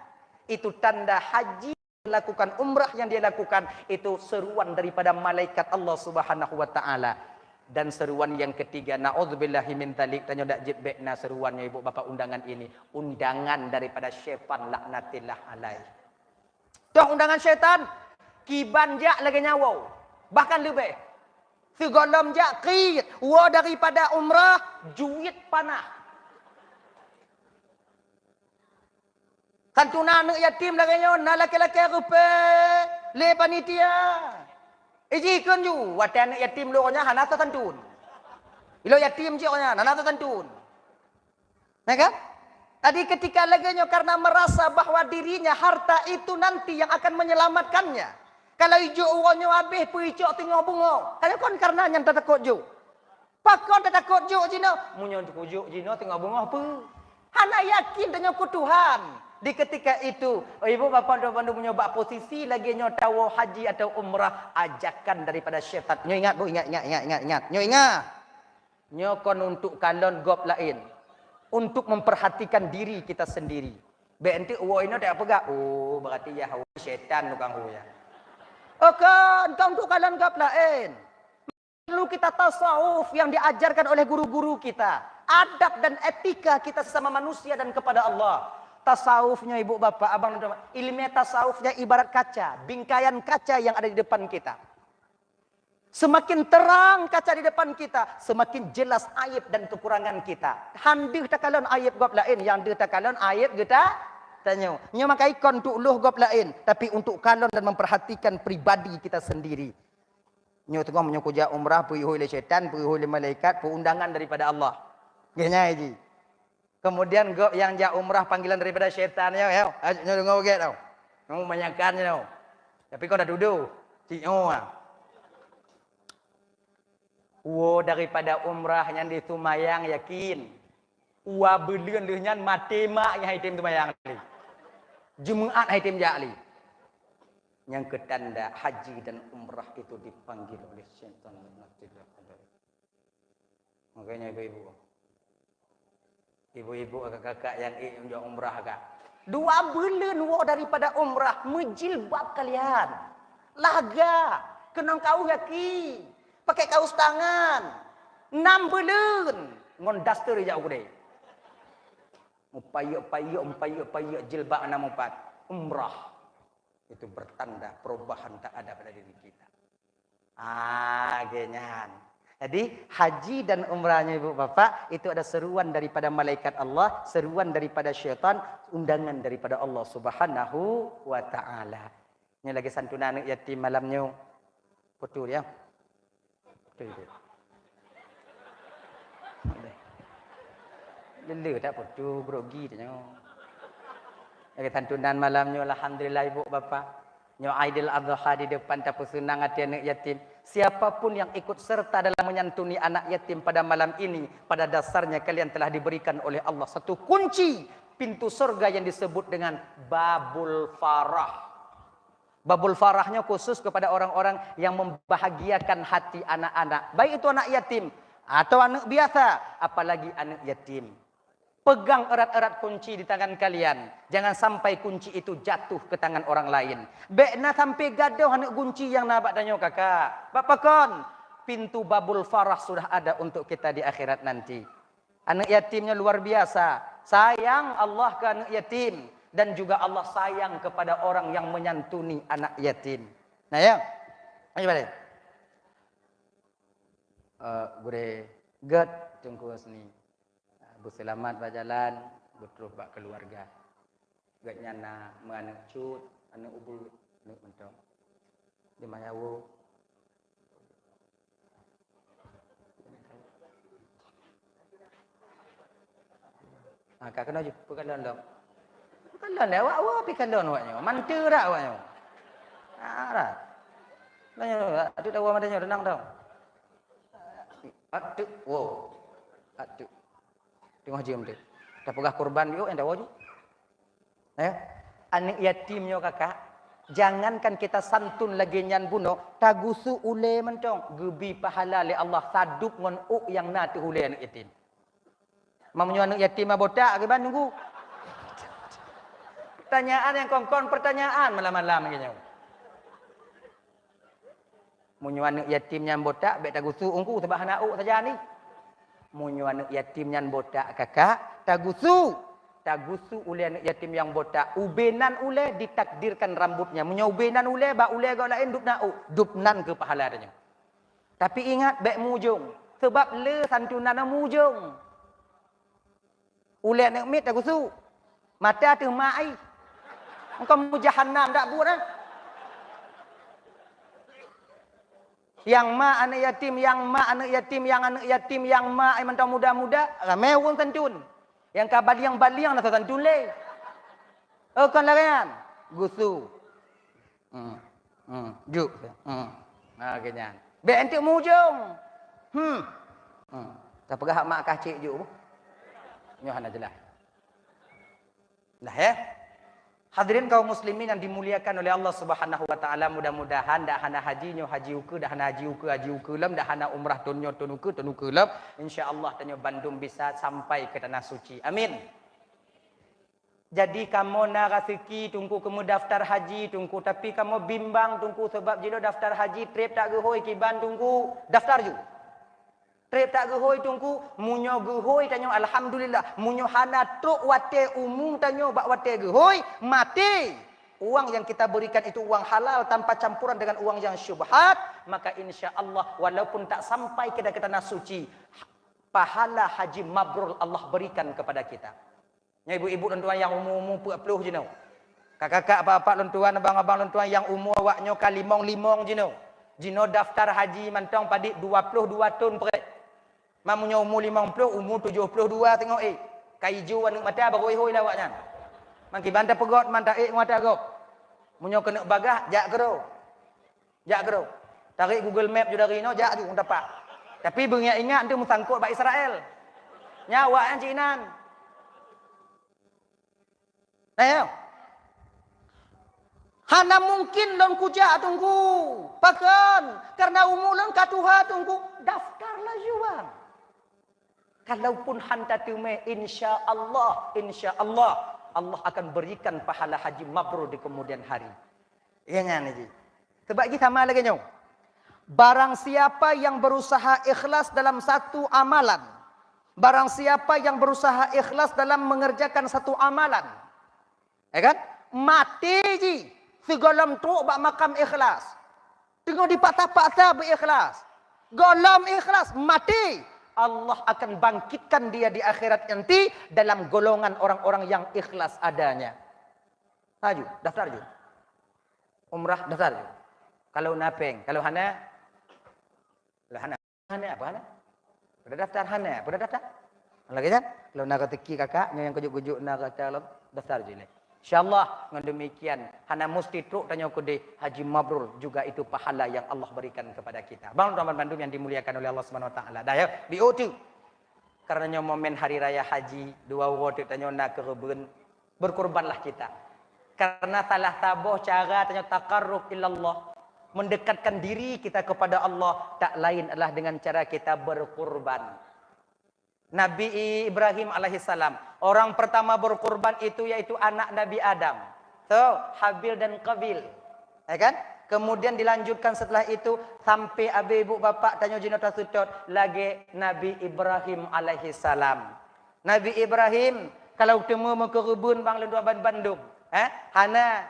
Itu tanda haji lakukan, umrah yang dia lakukan itu seruan daripada malaikat Allah Subhanahu wa taala. Dan seruan yang ketiga, naudzubillahi min dzalik, tanyoe dak jeuet bék na seruan nyoe ibu bapak undangan ini, undangan daripada syaitan laknatillah alaih. Toh undangan syaitan, kiban jak lagée nyan woe, bahkan leubeh. Sigohlom jak kriet, woe daripada umrah, juet panah. Santunan aneuëk yatim lagée nyoe na lakée-lakée rupe lé panitia. Iji kheun ju, watée aneuëk yatim lôn nyan hana tasantun. Ilok yatim cit nyan hana tasantun. Ya kan? Tadi ketika lagée nyoe karena merasa bahwa dirinya harta itu nanti yang akan menyelamatkannya. Kalau ijok uroe nyoe habéh peuicok teungoh beungoh. Kan kon karena nyan tatakot jok. Pakon tatakot jok jinoe? Meunyoe takot jok jinoe teungoh beungoh peue? Hana yakin tanyoe keu Tuhan. Di ketika itu, oh, ibu bapa, untuk bandum nyoe bak posisi lagée nyoe tawoe haji atau umrah, ajakan daripada syaitan. Nyoe ingat, Bu, ingat, ingat, ingat, ingat, ingat. Nyoe ingat. Nyoe kon untuk kalon gob laén. Untuk memperhatikan diri kita sendiri. Bék enteuk woe inoe tak peugah, "Oh, berarti yah syaitan tukang hu ya." Oh, kon, kon untuk kalon gob laén. Perlu kita tasawuf yang diajarkan oleh guru-guru kita. Adab dan etika kita sesama manusia dan kepada Allah. Tasawuf nyoe, ibu bapa, abang dan teman, ilmu tasawuf nyoe ibarat kaca, bingkaian kaca yang ada di depan kita. Semakin terang kaca di depan kita, semakin jelas aib dan kekurangan kita. Han deuh takalon aib gob laén, nyang deuh takalon aib geuta tanyoe. Nyoe maka ikon untuk lôh gob laén, tapi untuk kalon dan memperhatikan pribadi kita sendiri. Nyoe teungoh meunyoe kujak umrah, peuyue lé syaitan, peuyue lé malaikat, peu undangan daripada Allah. Geuh nyan ji. Kemudian gob nyang jak umrah panggilan daripada syaitan nyoe, nyoe. Nyoe deungoe gét tau. Nyoe banyakan nyoe. Tapi kon dak tudoh. Cik nyoe ah. Woe daripada umrah nyan disumayang yakin. Dua buleuen lheueh nyan maté mak nyang han item sumayang lé. Jumaat han item jak lé. Nyang keutanda haji dan umrah itu dipanggil oleh syaitan. Makanya ibu-ibu. Ibu-ibu, kakak-kakak nyang ék jak umrah ka. Dua buleuen woe daripada umrah, meujilbab kalian. Laga, keunong kaos gaki, pakai kaos tangan. Enam buleuen ngon daster jak u keudè. Mupayek-payek, mupayek-payek jilbab na mupat. Umrah. Itu bertanda perubahan tak ada pada diri kita. Ah, geuh nyan. Jadi, haji dan umrahnya ibu bapak, itu ada seruan daripada malaikat Allah, seruan daripada syaitan, undangan daripada Allah Subhanahu wa Ta'ala. Nyoe lagée santunan aneuk yatim malam nyoe. Betul ya? Betul, betul. Lele tak betul, grogi tu nyoe. Lagée santunan malam nyoe, alhamdulillah ibu bapa. Nyoe Aidil Adha di depan tapeuseunang até aneuk yatim. Siapapun yang ikut serta dalam menyantuni anak yatim pada malam ini, pada dasarnya kalian telah diberikan oleh Allah satu kunci pintu surga yang disebut dengan Babul Farah. Babul Farah nyoe khusus kepada orang-orang yang membahagiakan hati anak-anak, baik itu anak yatim atau aneuk biasa, apalagi aneuk yatim. Pegang erat-erat kunci di tangan kalian. Jangan sampai kunci itu jatuh ke tangan orang lain. Bék na sampai gadôh aneuk kunci nyang na bak tanyoe kakak. Bak pakon? Pintu Babul Farah sudah ada untuk kita di akhirat nanti. Aneuk yatim nyoe luar biasa. Sayang Allah ke aneuk yatim dan juga Allah sayang kepada orang yang menyantuni anak yatim. Nah ya. Ayo balik. Uh, gure get Teungku Husni. Beuseulamat bak jalan, beutroh bak keuluwarga. Gobnyan na meuaneuk cut, aneuk ubeut, aneuk mantong. Di Mayawo. Ha, ka keunoe ju, peukalon lom. Peukalon lé awak, awak pih kalon awak nyoe. Manteue dak awak nyoe? Ha, dak. Nyoe, atu tawa mata nyoe, tenang tau. Atu, wo. Atu. Teungoh jeuem teuh. Tapeugah kurban yuk nyang tawoe ju. Eh? Aneuk yatim nyoe kakak, jangankan kita santun lagée nyan bunoe, tagusu ulée mantong, geubi pahala lé Allah sadub ngon ôk nyang na teuh ulée aneuk yatim. Meunyoe aneuk yatim ma botak, kiban nunggu. Pertanyaan nyang kon-kon pertanyaan malam-malam lagée nyoe. Meunyoe aneuk yatim nyan botak, bék tagusu ungku, sabab hana ôk sajan jih. Meunyoe aneuk yatim nyan botak kakak, tagusu. Tagusu ulée aneuk yatim nyang botak. Ubé nan ulée ditakdirkan rambutnya. Meunyoe ubé nan ulée, bak ulée gob laén dub na ôk. Dub nan keuh pahala tanyoe. Tapi ingat, bék mujông. Sabab le santunan na mujông. Ulée aneuk miet tagusu. Mata teuh mak ai. Engkau mu jahannam dak buet ah. Nyang mak aneuk yatim, nyang mak aneuk yatim, nyang aneuk yatim, nyang mak ai mantong muda-muda, ramé ureuëng santun. Nyang ka balieng-balieng na santun lé. Oh, kon lagée nyan. Gusu. Hmm. Hmm. Juk. Hmm. Ha, gobnyan. Bék enteuk mujông. Hmm. Hmm. Tapeugah hak mak kah cék juk. Nyoe hana jeulaih. Dah, ya? Hadirin kaum muslimin yang dimuliakan oleh Allah Subhanahu wa taala, mudah-mudahan dak hana haji nyoe haji ukeue, dak hana haji ukeue haji ukeue lom, dak hana umrah thon nyoe thon ukeue thon ukeue lom, insya Allah tanyoe bandum bisa sampai ke tanah suci. Amin. Jadi kamoe na raseuki Teungku keu meudaftar haji Teungku, tapi kamoe bimbang Teungku, sabab jinoe daftar haji treb that geuhôi kiban Teungku, daftar ju. Treb that geuhôi Teungku, meunyoe geuhôi tanyoe alhamdulillah, meunyoe hana trok watée umu tanyoe bak watée geuhôi, maté. Uang yang kita berikan itu uang halal tanpa campuran dengan uang yang syubhat, maka insya Allah walaupun tak sampai kita ke tanah suci, pahala haji mabrur Allah berikan kepada kita. Nyoe ibu-ibu lôn tuan nyang umu-umu peuet ploh jinoe. Kakak-kakak, apak-apak lôn tuan, abang-abang lôn tuan nyang umu awak nyoe ka limong-limong jinoe. Jinoe daftar haji mantong padit dua ploh dua thon preh. Ma meunyoe umu limong ploh, umu tujoh ploh dua teungoh ék. Ka ijo aneuk mata barô ihôi lé awak nyan. Mangkiban tapeugot man taék ngon ata gob. Meunyoe keuneuk bagah, jak keudroe. Jak keudroe. Tarék Google Map ju dari inoe, jak ju, tapak. Tapi beungiat ingat tu meusangkot bak Israel. Nyan awak nyan cit inan. Nah, ya. Hana mungkin lôn kujak Teungku. Pakon? Karena umu lôn ka tuha Teungku. Daftar laju, bang. Kalaupun han tateumé, insya Allah, insya Allah, Allah akan berikan pahala haji mabrur di kemudian hari. Iya nyan ji. Sebab ji sama lagée nyoe. Barang siapa yang berusaha ikhlas dalam satu amalan, barang siapa yang berusaha ikhlas dalam mengerjakan satu amalan, ya kan? Maté ji sigohlom trok bak makam ikhlas. Teungoh dipaksa-paksa beu ikhlas. Gohlom ikhlas, maté. Allah akan bangkitkan dia di akhirat nanti dalam golongan orang-orang yang ikhlas adanya. Laju, daftar ju. Umrah, daftar ju. Kalau na péng, kalau hana, kalau hana, hana apa hana? Pada daftar hana, pada daftar. Lagi kan? Kalau na rezeki kakak, nyoe nyang keujuk-keujuk na kata lom, daftar ju lé. Insya Allah, ngon demikian, hana musti trok tanyoe keudeh haji mabrur, juga itu pahala yang Allah berikan kepada kita. Bang, teman bandum yang dimuliakan oleh Allah Subhanahu Wa Taala. Dah ya, di otu. Karena nyoe momen hari raya haji, dua uroe teuk tanyoe na keureubeuen berkurbanlah kita. Karena salah saboh cara tanyoe taqarrub ilallah, mendekatkan diri kita kepada Allah, tak lain adalah dengan cara kita berkurban. Nabi Ibrahim alaihissalam, orang pertama berkurban itu yaitu anak Nabi Adam. So, Habil dan Qabil. Ya kan? Kemudian dilanjutkan setelah itu sampai abé ibu bapak tanyoe jinoe taseutôt lagée Nabi Ibrahim alaihissalam. Nabi Ibrahim, kalau teuma meukeureubeuen bang lôn tuan bandum, eh? Hana,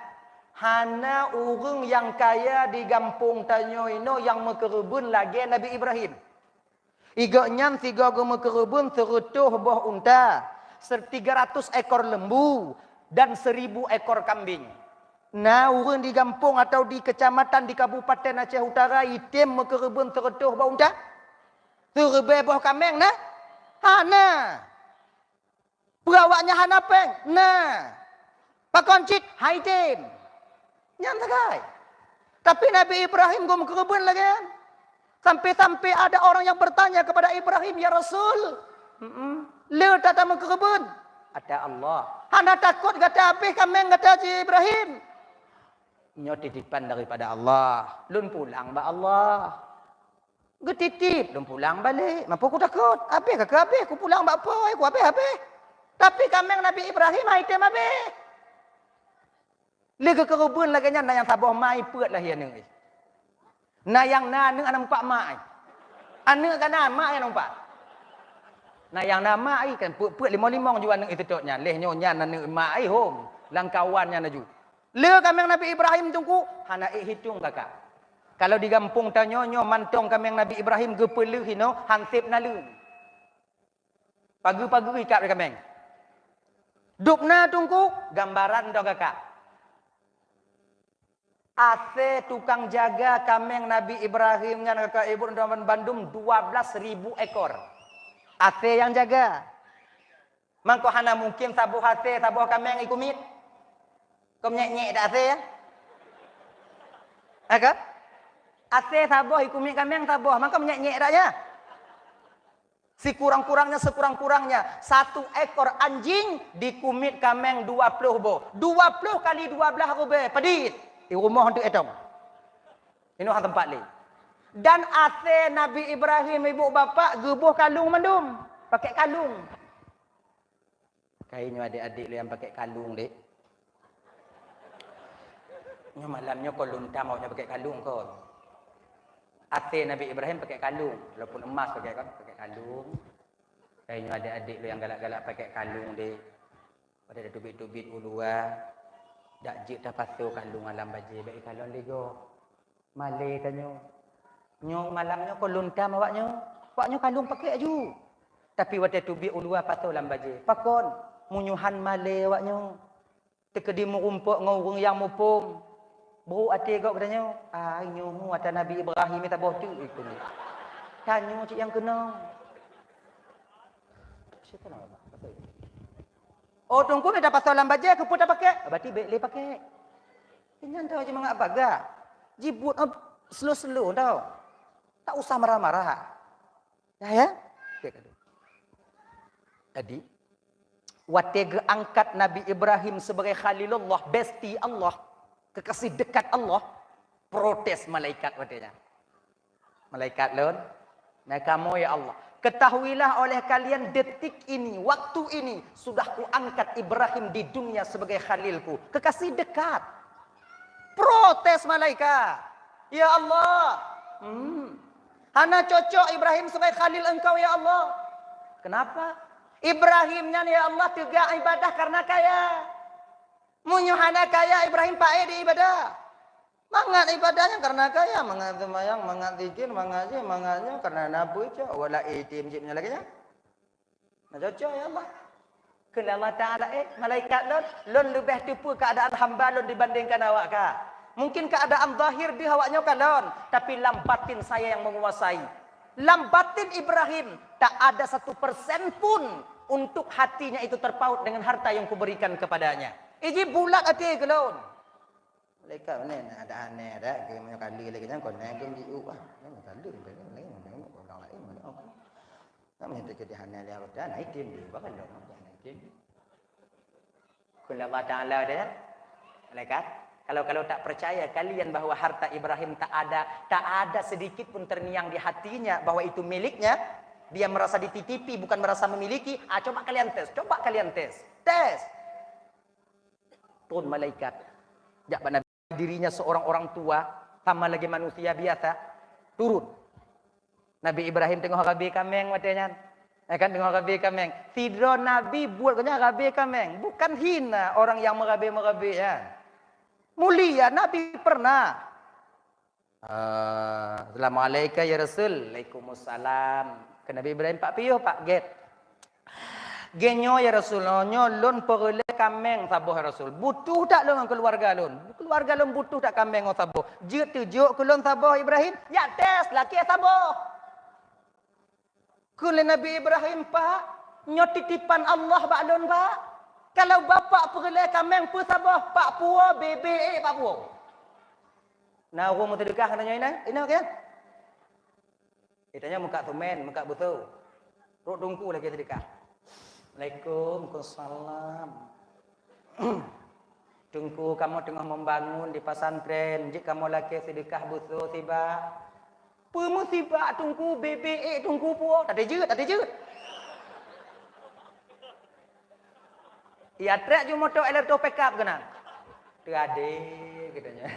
hana ureuëng nyang kaya di gampông tanyoe inoe nyang meukeureubeuen lagée Nabi Ibrahim. Igok nyan sigoe geumeukeureubeuen seureutôh boh unta, tiga ratus ekor lembu, dan seribu ekor kambing. Na ureuëng di gampông atau di kecamatan di Kabupaten Aceh Utara item meukeureubeuen seureutôh boh unta? Siribée boh kaméng na? Hana. Peue awaknyan hana péng? Na. Pakon cit? Haitem. Nyan sagai. Tapi Nabi Ibrahim gom keureubeuen lagée nyan. Sampai-sampai ada orang yang bertanya kepada Ibrahim, "Ya Rasul, mm-mm, le tata meukeureubeuen?" Kata Allah, "Hana takot gata habéh kaméng gata, ci Ibrahim? Nyoe titipan daripada Allah. Lôn pulang bak Allah." Geutitip, lôn pulang balek. Mapo kutakot? Habéh ka keu habéh, kupulang bak Po, ku habéh-habéh. Tapi kaméng Nabi Ibrahim hai tem habéh. Lé geukeureubeuen lagée nyan, na nyang saboh mai peuet lahé aneuëk. Na nyang na aneuëk hana mumpat mak. Aneuëk ka na, mak nyang mumpat. Na nyang na mak kan peuet-peuet limong-limong ju aneuëk iseutôt nyan. Lé nyoe nyan aneuëk mak ai hom, lam kawan nyan laju. Le kaméng Nabi Ibrahim teungku, hana ék hitong kakak. Kalau di gampông tanyoe nyoe mantong kaméng Nabi Ibrahim geupeuleuh inoe hanseb naleueng. Pageue-pageue ikab di kaméng. Dubna teungku, gambaran dong kakak. Asée tukang jaga kaméng Nabi Ibrahim nyan kakak ibu dan bandum dua belas ribu ekor. Asée nyang jaga. Mangko hana mungkin saboh asée, saboh kaméng ikumiet. Keu menyek-nyek dak asée, ya? Aka? Asée saboh ikumiet kaméng saboh, mangko menyek-nyek dak, ya? Sikurang-kurangnya, sekurang-kurangnya, satu ekor anjing dikumiet kaméng dua ploh boh. Dua ploh kali dua blaih ribèe, padit. Di rumoh untuk etong. Inoe han teumpat lé. Dan asèe Nabi Ibrahim, ibu bapak, geuboh kalung mandum. Pakai kalung. Kayée nyoe adék-adék lôn nyang pakai kalung, dek. Nyoe malam nyoe kon lôn tam awak nyoe pakai kalung kon. Asèe Nabi Ibrahim pakai kalung, walaupun emas pakai kon, pakai kalung. Kayée nyoe adék-adék lôn nyang galak-galak pakai kalung, dek. Watèe tateubiet-teubiet u luwa, dak jeuet tapasoe kalung lam bajée, bèk ikalon lé gob. Malèe tanyoe. Nyoe malam nyoe kon lôn tam awak nyoe. Awak nyoe kalung pakai aju. Tapi watèe teubiet u luwa pasoe lam bajée. Pakon? Meunyoe han malèe awak nyoe. Teukeudi meurumpok ngon ureueng nyang muphom. Brok até gob geutanyoe. Ai nyoe hu ata Nabi Ibrahim taboh teuk ikun. Tanyoe cit nyang keunong. Oh, teungku, mita pasoe lam bajée, keupeue tapakai? Berarti bèk lé pakai. Nyan tahu je mangat bagah. Jibuet, oh, slow-slow tau. Tak usah marah-marah. Ya, ya? Oke, kadu. Jadi, watèe geuangkat Nabi Ibrahim sebagai Khalilullah, bestie Allah, kekasih dekat Allah, protes malaikat watèe nyan. Malaikat lôn, nah kamoe ya Allah, ketahuilah oleh kalian detik ini, waktu ini, sudah kuangkat Ibrahim di dunia sebagai khalilku. Kekasih dekat. Protes malaikat. Ya Allah. Hmm. Hana cocok Ibrahim sebagai khalil engkau ya Allah. Kenapa? Ibrahim nyan ya Allah teuga ibadah karena kaya. Meunyoe hana kaya Ibrahim paéh di ibadah. Mangat ibadah nyan karena kaya, mangat seumayang, mangat zikir, mangat jih, mangat nyoe karena na peue cok, wala A T M jih meunyoe lagèe nyan. Na cocok ya Allah. Kheun lé Allah Taala, eh, malaikat lôn, lôn leubeh teupeu keuadaan hamba lôn dibandingkan awak ka. Mungkin keuadaan zahir deuh awak nyoe kalon, tapi lam batin saya yang menguasai. Lam batin Ibrahim tak ada satu persen pun untuk hatinya itu terpaut dengan harta yang kuberikan kepadanya. Iji bulat até keu lôn. Malaikat mana nak ada aneh dak ke meunyoe kali lagi jangan kau naik ke jiu ah. Jangan kali ke ni lain orang lain mana aku. Nak meunyoe terjadi aneh lagi aku dah naik tim di bahkan dah nak naik tim. Kul Allah Taala dia malaikat. Kalau kalau tak percaya kalian bahwa harta Ibrahim tak ada, tak ada sedikit pun terngiang di hatinya bahwa itu miliknya, dia merasa dititipi bukan merasa memiliki, ah, coba kalian tes, coba kalian tes. Tes. Turun malaikat. Jak bak Nabi, dirinya seorang orang tua, sama lagi manusia biasa. Turun. Nabi Ibrahim teungoh rabe kaméng watèe nyan. Ya kan, teungoh rabe kaméng. Sidroe Nabi buet geuh nyan rabe kaméng. Bukan hina orang yang merabe-merabe nyan. Mulia, Nabi pernah. Ah, "Assalamualaikum ya Rasul." "Waalaikumsalam." Kheun Nabi Ibrahim, "Pak piôh, Pak gét." "Gét nyoe ya Rasul, nyoe lôn peureulèe kaméng saboh ya Rasul. Butuh that lôn ngon keuluwarga lôn? Keuluwarga lôn butuh that kaméng ngon saboh. Jeuet teujok keu lôn saboh Ibrahim?" "Jak tes, lakèe saboh." Kheun lé Nabi Ibrahim, "Pak, nyoe titipan Allah bak lôn, Pak. Kalau bapak peureulèe kaméng peusaboh, pak puwoe, bèbèe ék pak puwoe." Na ureueng meuseudeukah ngon tanyoe inan? Inan, oke? Itanyoe meukat seumén, meukat beusoe. Rot teungku lagèe seudeukah. Assalamualaikum, waalaikumsalam. Teungku, kamoe teungoh membangun di pesantren, jeuet kamoe lakèe seudeukah beusoe sibak. Peue meusibak teungku, bèbèe ék teungku puwoe, tateujeut, tateujeut. Ia trek ju moto elektro pickup keunan. Teuadé geutanyoe.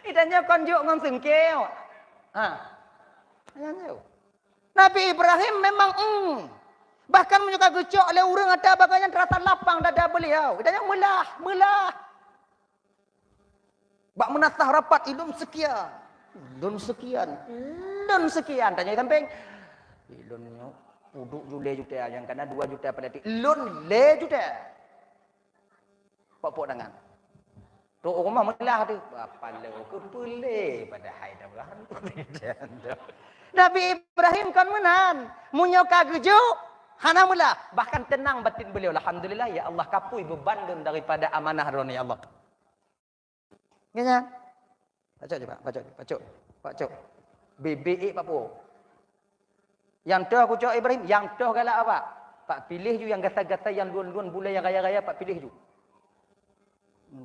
Itanyoe kon jok ngon seungkée. Ha. Nyan jok. Nabi Ibrahim memang, mm. Bahkan meunyoe ka geucok lé ureueng ata bagai nyan terasa lapang dada beliau. Itanyoe meulah, meulah. Bak meunasah rapat, "Ilôn seukian, ilôn seukian, ilôn seukian." Tanyoe sampéng, "Ilôn nyoe uduk ju lhèe juta, nyang kana dua juta pada ti, ilôn lhèe juta." Pok-pok tangan. Trok u rumoh meulah tu. Bapa lo keupeulé padahai dah beuhan. Nabi Ibrahim kon meunan. Meunyoe ka geujok, hana meulah. Bahkan tenang batin beliau. "Alhamdulillah, ya Allah, kapui beban lôn daripada amanah Droeneuh, ya Allah." Nyan. Pacok je, Pak. Pacok, pacok. Pacok. Bibik pak puwoe. Nyang toh kucok Ibrahim, nyang toh galak awak. Pak piléh ju nyang gata-gata, nyang lôn-lôn bulèe, nyang raya-raya, pak piléh ju.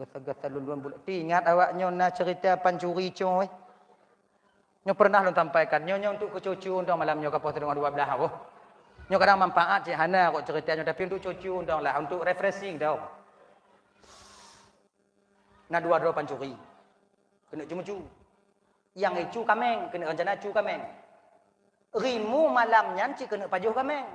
Gata-gata lôn-lôn bulèe. Teuingat awak nyoe na cerita pancuri coe. Nyoe pernah lôn sampaikan. Nyoe, nyoe untuk keucucu dong malam nyoe, ka poh teungoh dua belas Agoe. Nyoe kadang manfaat cit hana kok cerita nyoe, tapi untuk cucu dong lah, untuk refreshing dong. Na dua droe pancuri. Keuneuk cu meucu. Nyang icu kaméng, keuneuk rencana cu kaméng. Rimueng malam nyan cit keuneuk pajoh kaméng.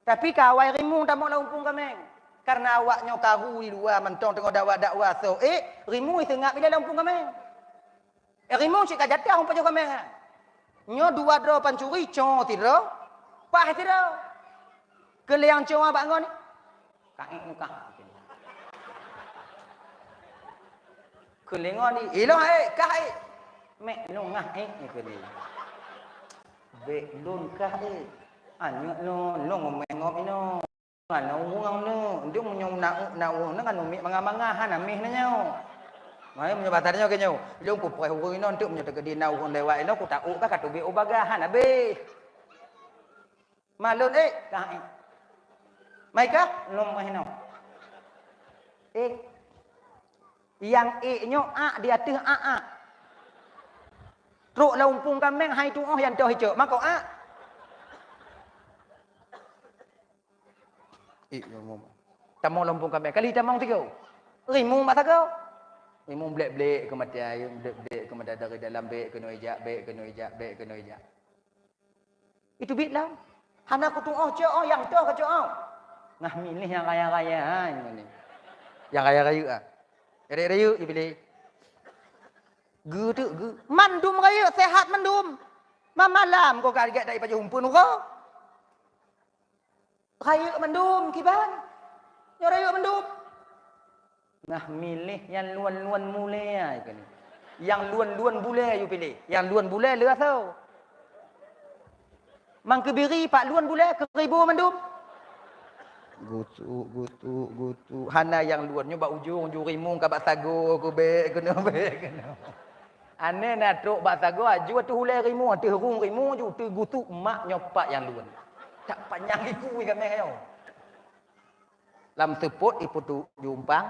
Tapi ka awai rimueng tamong lam umpung kaméng. Karena awak nyoe karu di luwa mantong teungoh dakwa-dakwa soe ék, rimueng iseungap ilèe lam umpung kaméng. Eh, rimueng cit ka jatah pajoh kaméng nyan. Nyoe dua droe pancuri, co sidroe, paih sidroe. Keu lé nyang co bak ngon, "Kah ék, kah." Keu lé ngon, "Ilôn ék, kah ék." "Mék lôn ngah ék," kheun lé. "Bék lôn kah ék. Anyeuëk lôn, lôn ngom-ngom inoe." Ngon ureuëng nyoe, dum meunyoe na, na ureuëng nyoe ngon miet mangat-mangat hana méh na nyoe. Makanya meunyoe basa nyoe keu nyoe, lôn kupreh ureuëng inoe, enteuk meunyoe teukeudi na ureuëng lewat inoe, kutaôk ka, kateubiet u bagah, hana béh. Malôn ék, kah ék. Mai kah, lôn méh inoe. Ék. Nyang ék nyoe ak di ateueh ak-ak. Trok lam umpung kaméng hai tuoh nyang toh icok, mako ak. Ék nyoe mu. Tamong lam umpung kaméng, kali tamong tiga. Rimueng bak sagoe. Rimueng blek-blek keu mata ayeueng, blek-blek keu mata dari dalam, bék keunoe jak, bék keunoe jak, bék keunoe jak. Itu biet lam. Hana kutuoh cok, oh, nyang toh kacok, oh. Ngah miléh nyang raya-raya, ha, nyang ni. Nyang raya-raya, ah. Raya-raya, ipiléh. Geu tu, geu. Mandum raya, sehat mandum. Mamalam, kau ka gèt dari pajoh umpun uroe. Rayeuk mandum kiban. Nyoe rayeuk mandum. Nah, miléh nyang luwan-luwan mulèe ai keunoe. Nyang luwan-luwan bulèe yue piléh. Nyang luwan bulèe le asoe. Mangkeubiri pak luwan bulèe keuribo mandum. Gutuk, gutuk, gutuk. Hana nyang luwan. Nyoe bak ujong ju rimueng ka bak sagoe keu bèk keunoe bèk keunoe. Anèh na trok bak sagoe, aju ateueh ulèe rimueng, ateueh rhueng rimueng ju teugutuk mak nyoe pat nyang luwan. Tak panyang iku ié kaméng nyoe. Lam seupôt ipeuduek ju umpang.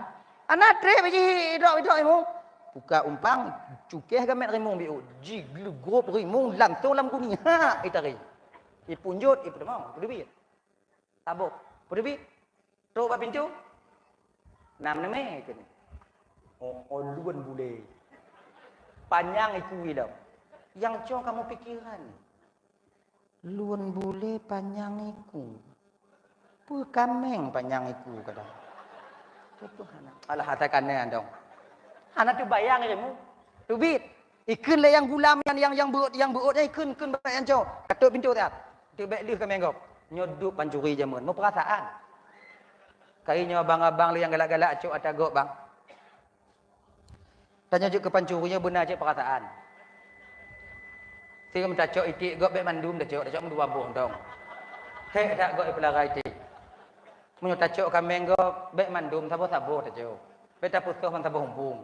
Hana trép jih idrop-idrop rimueng. Buka umpang, cukéh gamét rimueng biôh. Jigleugôp rimueng langsông lam guni. Ha, itaré. Ipunjot, ipeutamong, peudeubiet. Saboh. Peudeubiet. Trok bak pintoe. Na meuneumé keunoe. Oh, oh, luwan bulèe. Panyang iku ilom. Nyang cong kamoe pikiran. Luwan bulèe panyang iku. Peue kaméng panyang iku kadang. Tuhan. Alah, ata kané andong. Hana teubayang ilmu. Teubiet. Ikheun lé nyang gulam, nyang, nyang, nyang beuet, nyang beuet nyan ikheun, kheun bak nyang cong. Katôt pintoe that. Teubiet lheueh kaméng gob. Nyoe duek pancuri jameun. Meupeurasaan. Kayée nyoe abang-abang lé nyang galak-galak cok ata gob, bang. Tanyoe jeuet keu pancuri nyoe beuna cit peurasaan. Sehingga meutacok iték gob bèk mandum tacok, tacok meudua boh mantong. Hék that gob ipeulara iték. Meunyoe tacok kaméng gob bèk mandum, saboh-saboh tacok. Bèk tapeusoh ban saboh umpung.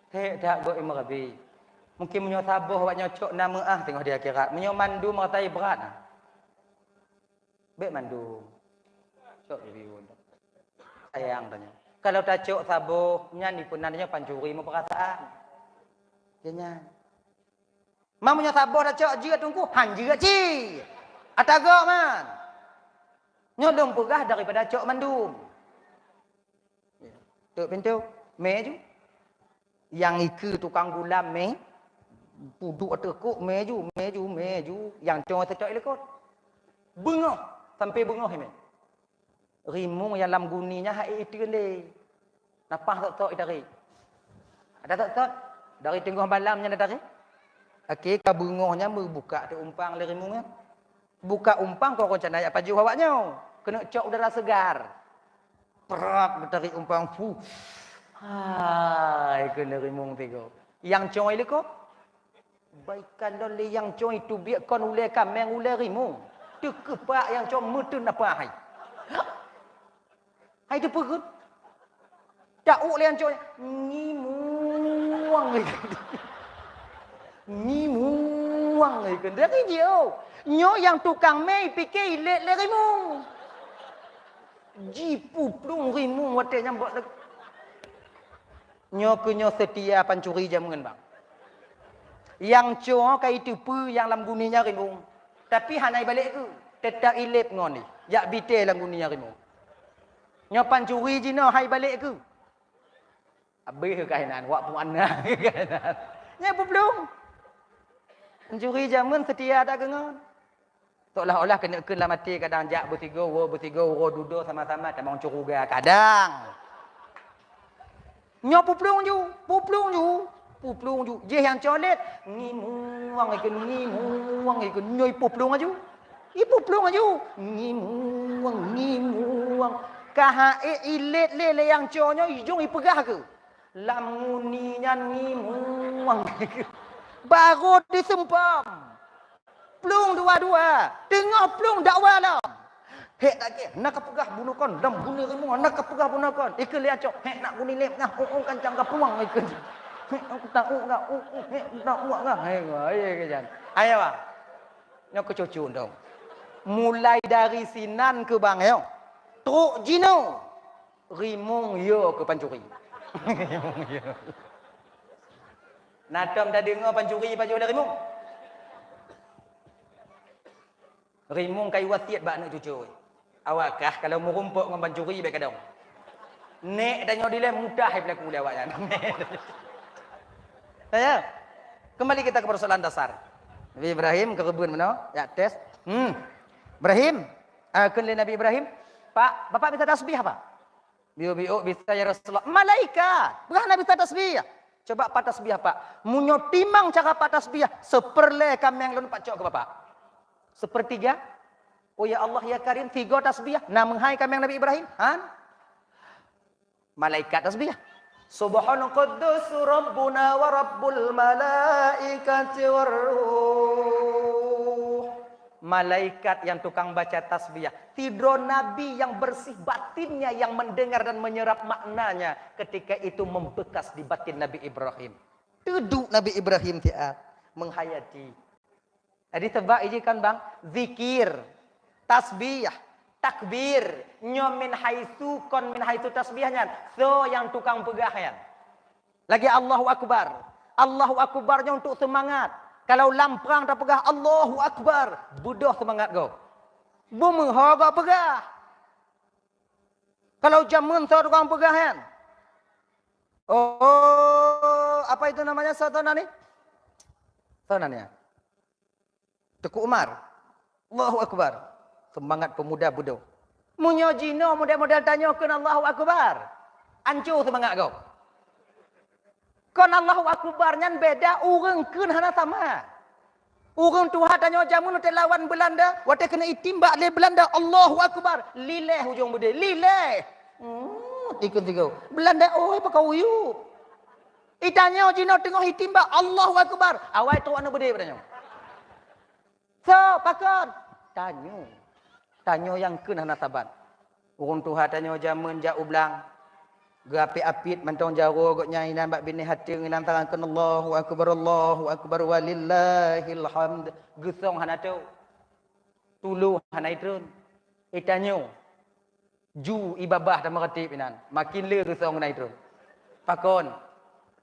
Hék that gob imeurabi. Mungken meunyoe saboh awak nyoe cok na meuáh teungoh di akhirat. Meunyoe mandum rasa brat na. Bèk mandum. Cok review. Sayang tanyoe. Kalau tacok saboh, nyan dipeunan tanyoe pancuri meupeurasaan. Ya nyan. Ma meunyoe saboh tacok jeuet teungku, han jeuet cit. Ata gob man. Nyoe lôn peugah daripada cok mandum. Tuk pintoe, mé ju. Nyang ikeue tukang gulam mé, peuduek ateueh kok, mé ju, mé ju, mé ju. Nyang cong teucok i likot. Beungoh, sampoe beungoh imé. Rimueng nyang lam guni nyan hana iteun lé. Napah sot-sot itarek. Ada sot-sot, dari teungoh malam nyan itarek. Akhé ka beungoh nyan meubukak teuh umpang lé rimueng nyan. Buka umpang kon rencana jak pajoh awak nyoe. Keuneuk cok udara segar. Prak, geutarik umpang, fu. Hai, keuneuk rimueng tigo. Nyang cong i likot. Baikan lôn lé nyang cong i teubiet kon ulèe kaméng ulèe rimueng. Teukeupak nyang cong meuteun apa hai. Hai teupeugét. Tauk lé nyang cong ngimueng. Ngimueng. Rimueng ikheun dari jih, oh. Nyoe nyang tukang mè pike ilét lé rimueng. Jipuplueng rimueng watèe nyang bak lé-, nyoe keuh nyoe seutia pancuri jameun, bang. Nyang cok ka iteupeue nyang lam guni nyan rimueng. Tapi hana ibalek keu, teutap ilép ngon jih. Jak bite lam guni nyan rimueng. Nyoe pancuri jinoe hai balek keu. Abéh keuh inan, wak puan na keuh inan. Nyan puplueng. Pancuri jameun seutia that keu ngon. Seolah-olah keuneuk kheun lam até kadang jak beusigoe, woe beusigoe, uroe dudoe sama-sama tamong curuga kadang. Nyoe puplueng ju, puplueng ju, puplueng ju. Jih nyang cok lét, ngimueng ikheun, ngimueng ikheun. Nyoe ipuplueng laju. Ipuplueng laju. Ngimueng, ngimueng. Ka hai ilét lé, lé nyang cok nyoe ijong ipeugah keu. Lam guni nyan ngimueng. Barô diseumpam. Plueng dua-dua. Teungoh plueng dakwa lom. Hék tak keh, na kapeugah bunoe kon, lam guni rimueng, na kapeugah bunoe kon. Ikheun lé nyang cok, hék nak guni lép, nah, ueng kancang kapuang, ikheun. Hék, aku tak uek gak, uek, uek, hék, aku tak uek gak. Hék, hék, hék, jan. Ayo, bang. Nyoe keucucu dong. Mulai dari sinan keuh bang, yo. Trok jinoe. Rimueng yo keu pancuri. Rimueng yo. Na tom tadeungoe pancuri pajoh lé rimueng? Rimueng ka iwasiet bak aneuk cucu. Awak kah kalau meurumpok ngon pancuri bèk kadong. Nek tanyoe dilèe mudah peulaku lé awak nyan. Ya. Kembali kita ke persoalan dasar. Nabi Ibrahim keureubeuen meunoe, ya tes. Hmm. Ibrahim, ah, kheun lé Nabi Ibrahim, "Pak, Bapak bisa tasbih apa?" "Biôk-biôk bisa, ya Rasulullah." "Malaikat, peugah hana bisa tasbih." "Coba Pak tasbih, Pak." "Meunyoe timang cara Pak tasbih, seperlée kaméng lôn Pak cok keu Bapak." "Sepertiga?" "Oh ya Allah, ya Karim, tiga tasbih." "Na meuhai kaméng Nabi Ibrahim?" "Han." Malaikat tasbih. "Subhanal Quddus Rabbuna wa Rabbul Malaikati war Ruh." Malaikat yang tukang baca tasbih. Sidroe nabi yang bersih batinnya yang mendengar dan menyerap maknanya ketika itu membekas di batin Nabi Ibrahim. Teuduek Nabi Ibrahim siat menghayati. Jadi, teubak iji kan, bang? Zikir, tasbih, takbir. Nyoe min haitsu kon min haitsu tasbih nyan. Soe nyang tukang peugah nyan? Lagèe Allahu Akbar. Allahu Akbar nyoe untuk seumangat. Kalau lam prang tapeugah Allahu Akbar, beudôh seumangat gob. Beumeuho gob peugah. Kalau jameun soe tukang peugah nyan? Oh, apa itu namanya, soe nan nyan? Soe nan nyan? Teuku Umar. Allahu Akbar. Seumangat peumuda beudôh. Meunyoe jinoe model-model tanyoe kheun Allahu Akbar, anco seumangat gob. Kon Allahu Akbar nyan beda, ureuëng kheun hana sama. Ureuëng tuha tanyoe jameun watée lawan Beulanda, watée keuneuk itimbak lé Beulanda, Allahu Akbar, liléh ujong beudé, liléh. Hmm, ikheun sigoe. Beulanda, "Oi, pakon uyueb." Itanyoe jinoe teungoh itimbak, Allahu Akbar. Awai trok aneuk beudé bak tanyoe. Soe, pakon? Tanyoe. Tanyoe nyang kheun hana saban. Ureuëng tuha tanyoe jameun jak u blang. Geuapit-apit mantong jaroe gobnyan inan bak binéh ateueng inan tarangkeun, "Allahu Akbar, Allahu Akbar, walillahil hamd." Geusong hana trok. Tulo hana itreun. Itanyoe. Ju ibabah dan meuratéb inan, makin le geusong na itu. Pakon?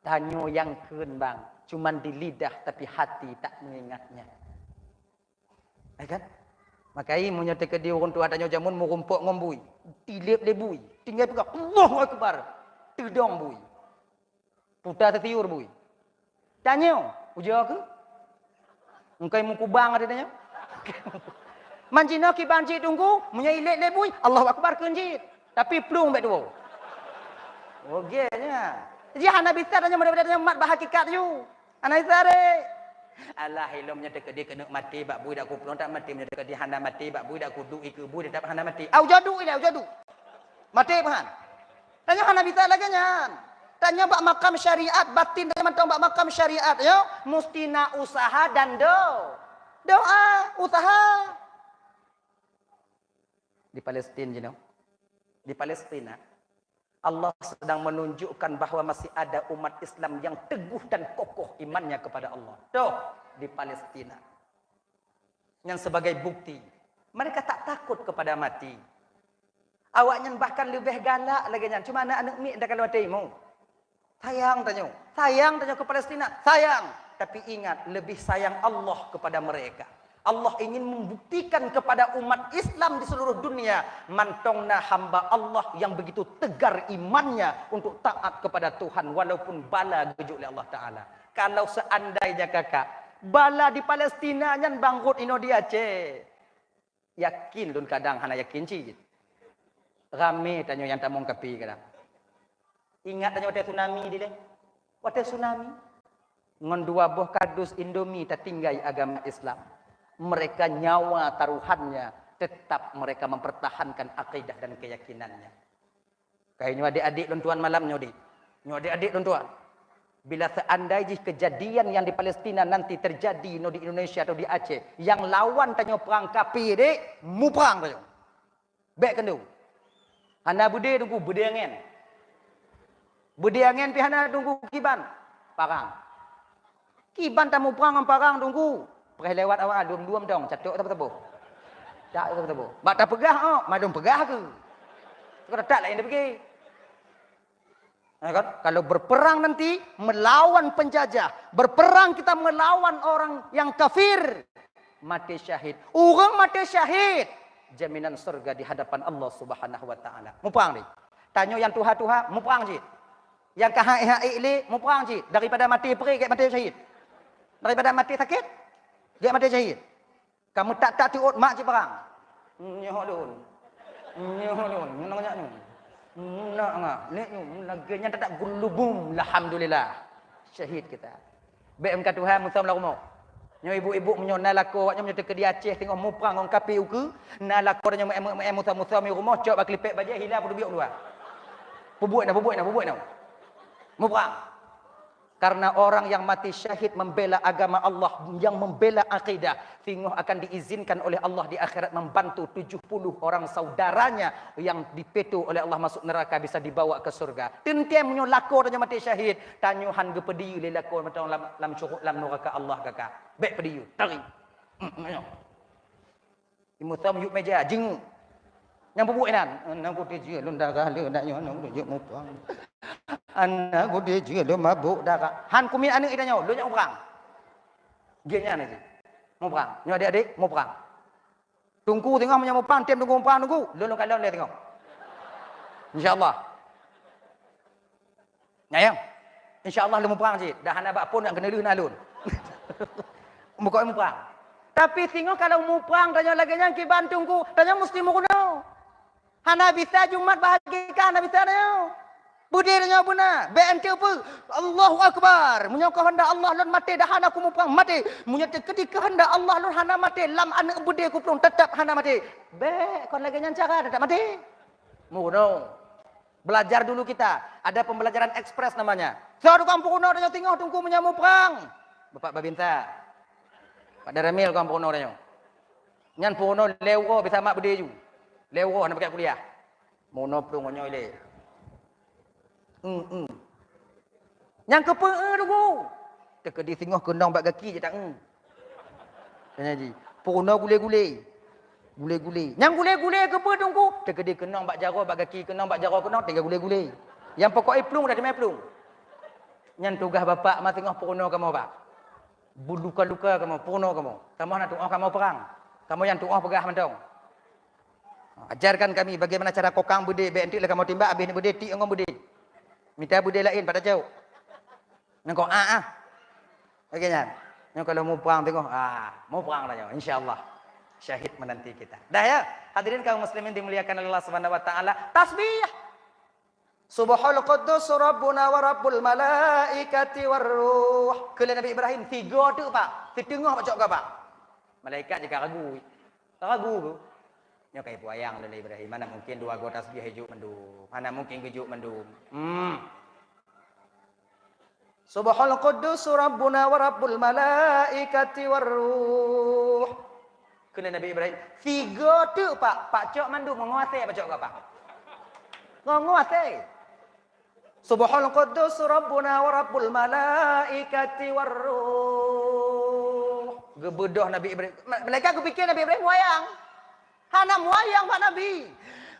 Tanyoe nyang kheun bang, cuman di lidah tapi hati tak mengingatnya. Ya kan? Makai meunyoe teukeudi ureuëng tuha tanyoe jameun meurumpok ngon bui, tileb lé bui, tinggai peugah, "Allahu Akbar!" Teudong bui. Puta teutiur bui. Tanyoe, ujoe keu? Engkai mukubang ada tanyoe. Manjinoe kiban cit tunggu, meunyoe ilek lé bui, Allahu Akbar kheun cit. Tapi plueng bèk tuwoe. Oge nya. Jadi hana bisa tanyoe, mudah-mudahan tanyoe mat bak hakikat ju. Hana bisa deh. Alah, ilom nyoe teukeudi keuneuk maté bak bui dak kuplueng tak maté, meunyoe teukeudi hana maté bak bui dak kuduek ikeue bui tetap hana maté. Au jadu ilai, au jadu. Maté peuhan. Tanyoe hana bisa lagée nyan. Tanyoe bak makam syariat, batin tanyoe mantong bak makam syariat, yo. Musti na usaha dan do-, doa, usaha. Di Palestina, you know. Di Palestina, Allah sedang menunjukkan bahwa masih ada umat Islam yang teguh dan kokoh imannya kepada Allah. Tuh, di Palestina. Nyan sebagai bukti, mereka tak takut kepada mati. Awaknyan bahkan leubeh galak lagée nyan, cuma aneuëk-aneuëk miet dak kalon watée imu. Sayang tanyoe, sayang tanyoe keu Palestina, sayang. Tapi ingat, lebih sayang Allah kepada mereka. Allah ingin membuktikan kepada umat Islam di seluruh dunia, mantong na hamba Allah yang begitu tegar imannya untuk taat kepada Tuhan walaupun bala geujok lé Allah Taala. Kalau seandainya kakak, bala di Palestina nyan bangkrot inoe di Aceh. Yakin lôn kadang hana yakin cit. Ramé tanyoe nyang tamong kapi kadang. Ingat tanyoe watée tsunami dilée? Watée tsunami, ngon dua boh kardus Indomie tatinggai agama Islam. Mereka nyawa taruhannya, tetap mereka mempertahankan akidah dan keyakinannya. Kainyoe adik-adik lôn tuan malam nyoe di. Nyoe adik-adik lôn tuan. Bila seandai jih kejadian yang di Palestina nanti terjadi no di Indonesia atau di Aceh, yang lawan tanyoe perang kapi dek, muprang tanyoe. Bék keuneuk. Hana beudé teungku, beudé angén. Beudé angén pih hana teungku kiban. Parang. Kiban tamuprang ngon parang teungku. Preh lewat awak dum-dum dong, catok teuboh-teuboh. Tak teuboh-teuboh. Bak tapeugah oh, madum peugah ke. Sekarang tak lain dia pergi. Ya kan? Kalau berperang nanti melawan penjajah, berperang kita melawan orang yang kafir, mati syahid. Ureuëng mati syahid, jaminan surga di hadapan Allah Subhanahu wa taala. Muprang ni. Tanyoe nyang tuha-tuha, muprang cit. Nyang ka haék-haék lé, muprang cit. Daripada mati peurih, gét mati syahid. Daripada mati sakét, gét mati syahid. Kamu tak-tak tiot mak cit barang. Nyoh lôn. Nyoh lôn. Nyoh nyak nyoh. Nak ngah. Nek nyoh. Lagi nyang tak-tak gulubum. Alhamdulillah. Syahid kita. Bék meuka Tuhan, musam lam rumoh. Nyoe ibu-ibu meunyoe na lakoe awak nyoe meunyoe teukeudi Aceh teungoh muprang ngon kapi ukeue, na lakoe nyoe meu-, meu-, musam-musam di rumoh, cok bak klipek bajée, hila peudubiek luwa. Pubuet na, pubuet na, pubuet na. Muprang. Karena orang yang mati syahid membela agama Allah, yang membela akidah, teungoh akan diizinkan oleh Allah di akhirat membantu tujuh puluh orang saudaranya yang dipeto oleh Allah masuk neraka bisa dibawa ke surga. Teuntée meunyoe lakoe tanyoe mati syahid, tanyoe han geupeudiyeu lé lakoe mantong lam, lam syuruk, lam nuraka Allah kakak. Bék peudiyeu, tarik. Hmm, nyoe. Imum Tom yub meja, jingu. Nyang peubuet inan, "Aneuk kutéh jeuet lôn darah le, nak nyoe aneuk kutéh jeuet muprang. Aneuk kutéh jeuet lôn mabök darah." Han kumiet aneuk ita nyoe, lôn jak muprang. Gét nyan aja. Muprang. Nyoe adik-adik, muprang. Teungku teungoh meunyoe muprang, tem teungku muprang teungku. Lôn lôn kalon lé teungoh. Insya Allah. Nyan ya. Insya Allah lôn muprang cit. Dah hana bak phon nak keuneulheueh na lôn. Meuko muprang. Tapi singoh kalau muprang tanyoe lagée nyan kiban teungku, tanyoe musti meurunoe. Hana bisa Jumat bahagi ka, hana bisa tanyoe. Beudé tanyoe beuna, bék enteuk peue. Allahu Akbar. Meunyoe keuheundak Allah lôn maté, dah hana kumuprang maté. Meunyoe teukeudi keuheundak Allah lôn hana maté, lam aneuk beudé kuplueng teutap hana maté. Bék kon lagée nyan cara teutap maté. Meurunoe. Belajar dulu kita. Ada pembelajaran ekspres namanya. Soe tukang peurunoe tanyoe teungoh teungku meunyoe muprang? Bapak Babinsa. Pak Daramil tukang peurunoe tanyoe. Nyan peurunoe lhée uroe bisa mat beudé ju. Lhée uroe hana pakat kuliah. Meurunoe plueng ngon nyoe ilée. Hmm, hmm. Nyang keupeue teungku? Teukeudi singoh keunong bak gaki jih tak, hmm. Tanya ji. Peurunoe gulé-gulé. Gulé-gulé. Nyang gulé-gulé keupeue teungku? Teukeudi keunong bak jaroe, bak gaki keunong, bak jaroe keunong, tinggai gulé-gulé. Nyang pokok i plueng dah teumé plueng. Nyan tugaih bapak ma singoh peurunoe kamoe, Pak. Beuluka-luka kamoe, peurunoe kamoe. Kamoe hana tuoh kamoe prang. Kamoe nyang tuoh peugah mantong. Ajarkan kami bagaimana cara kokang beudé, bék enteuk lé kamoe timbak, abéh ni beudé, tiek ngon beudé. Mita beudé laén, pada jauh. Nangko ah, ah. Lagée nyan. Nyoe kalau muprang teungoh, ah, muprang dah nyoe, insya Allah. Syahid menanti kita. Dah ya, hadirin kaum muslimin dimuliakan Allah Subhanahu wa taala. Tasbih. Subhal Quddus Rabbuna wa Rabbul Malaikati war Ruh. Keu lé Nabi Ibrahim, tiga tu, Pak. Siteungoh pacok gabak. Malaikat jika ragu. Ragu tu. Nyoe kai puayang lé Ibrahim, mana mungkin dua go tasbih jok mandum. Mana mungkin geujok mandum. Hmm. Subhal Quddus Rabbuna wa Rabbul Malaikati war Ruh. Keu lé Nabi Ibrahim, tiga tu, Pak, pacok mandum, menguasai pacok gabak. Menguasai. Subhal Quddus Rabbuna wa Rabbul Malaikati war Ruh. Geubeudôh Nabi Ibrahim. Ma-, malaikat geupike Nabi Ibrahim muayang. Hana muayang bak Nabi.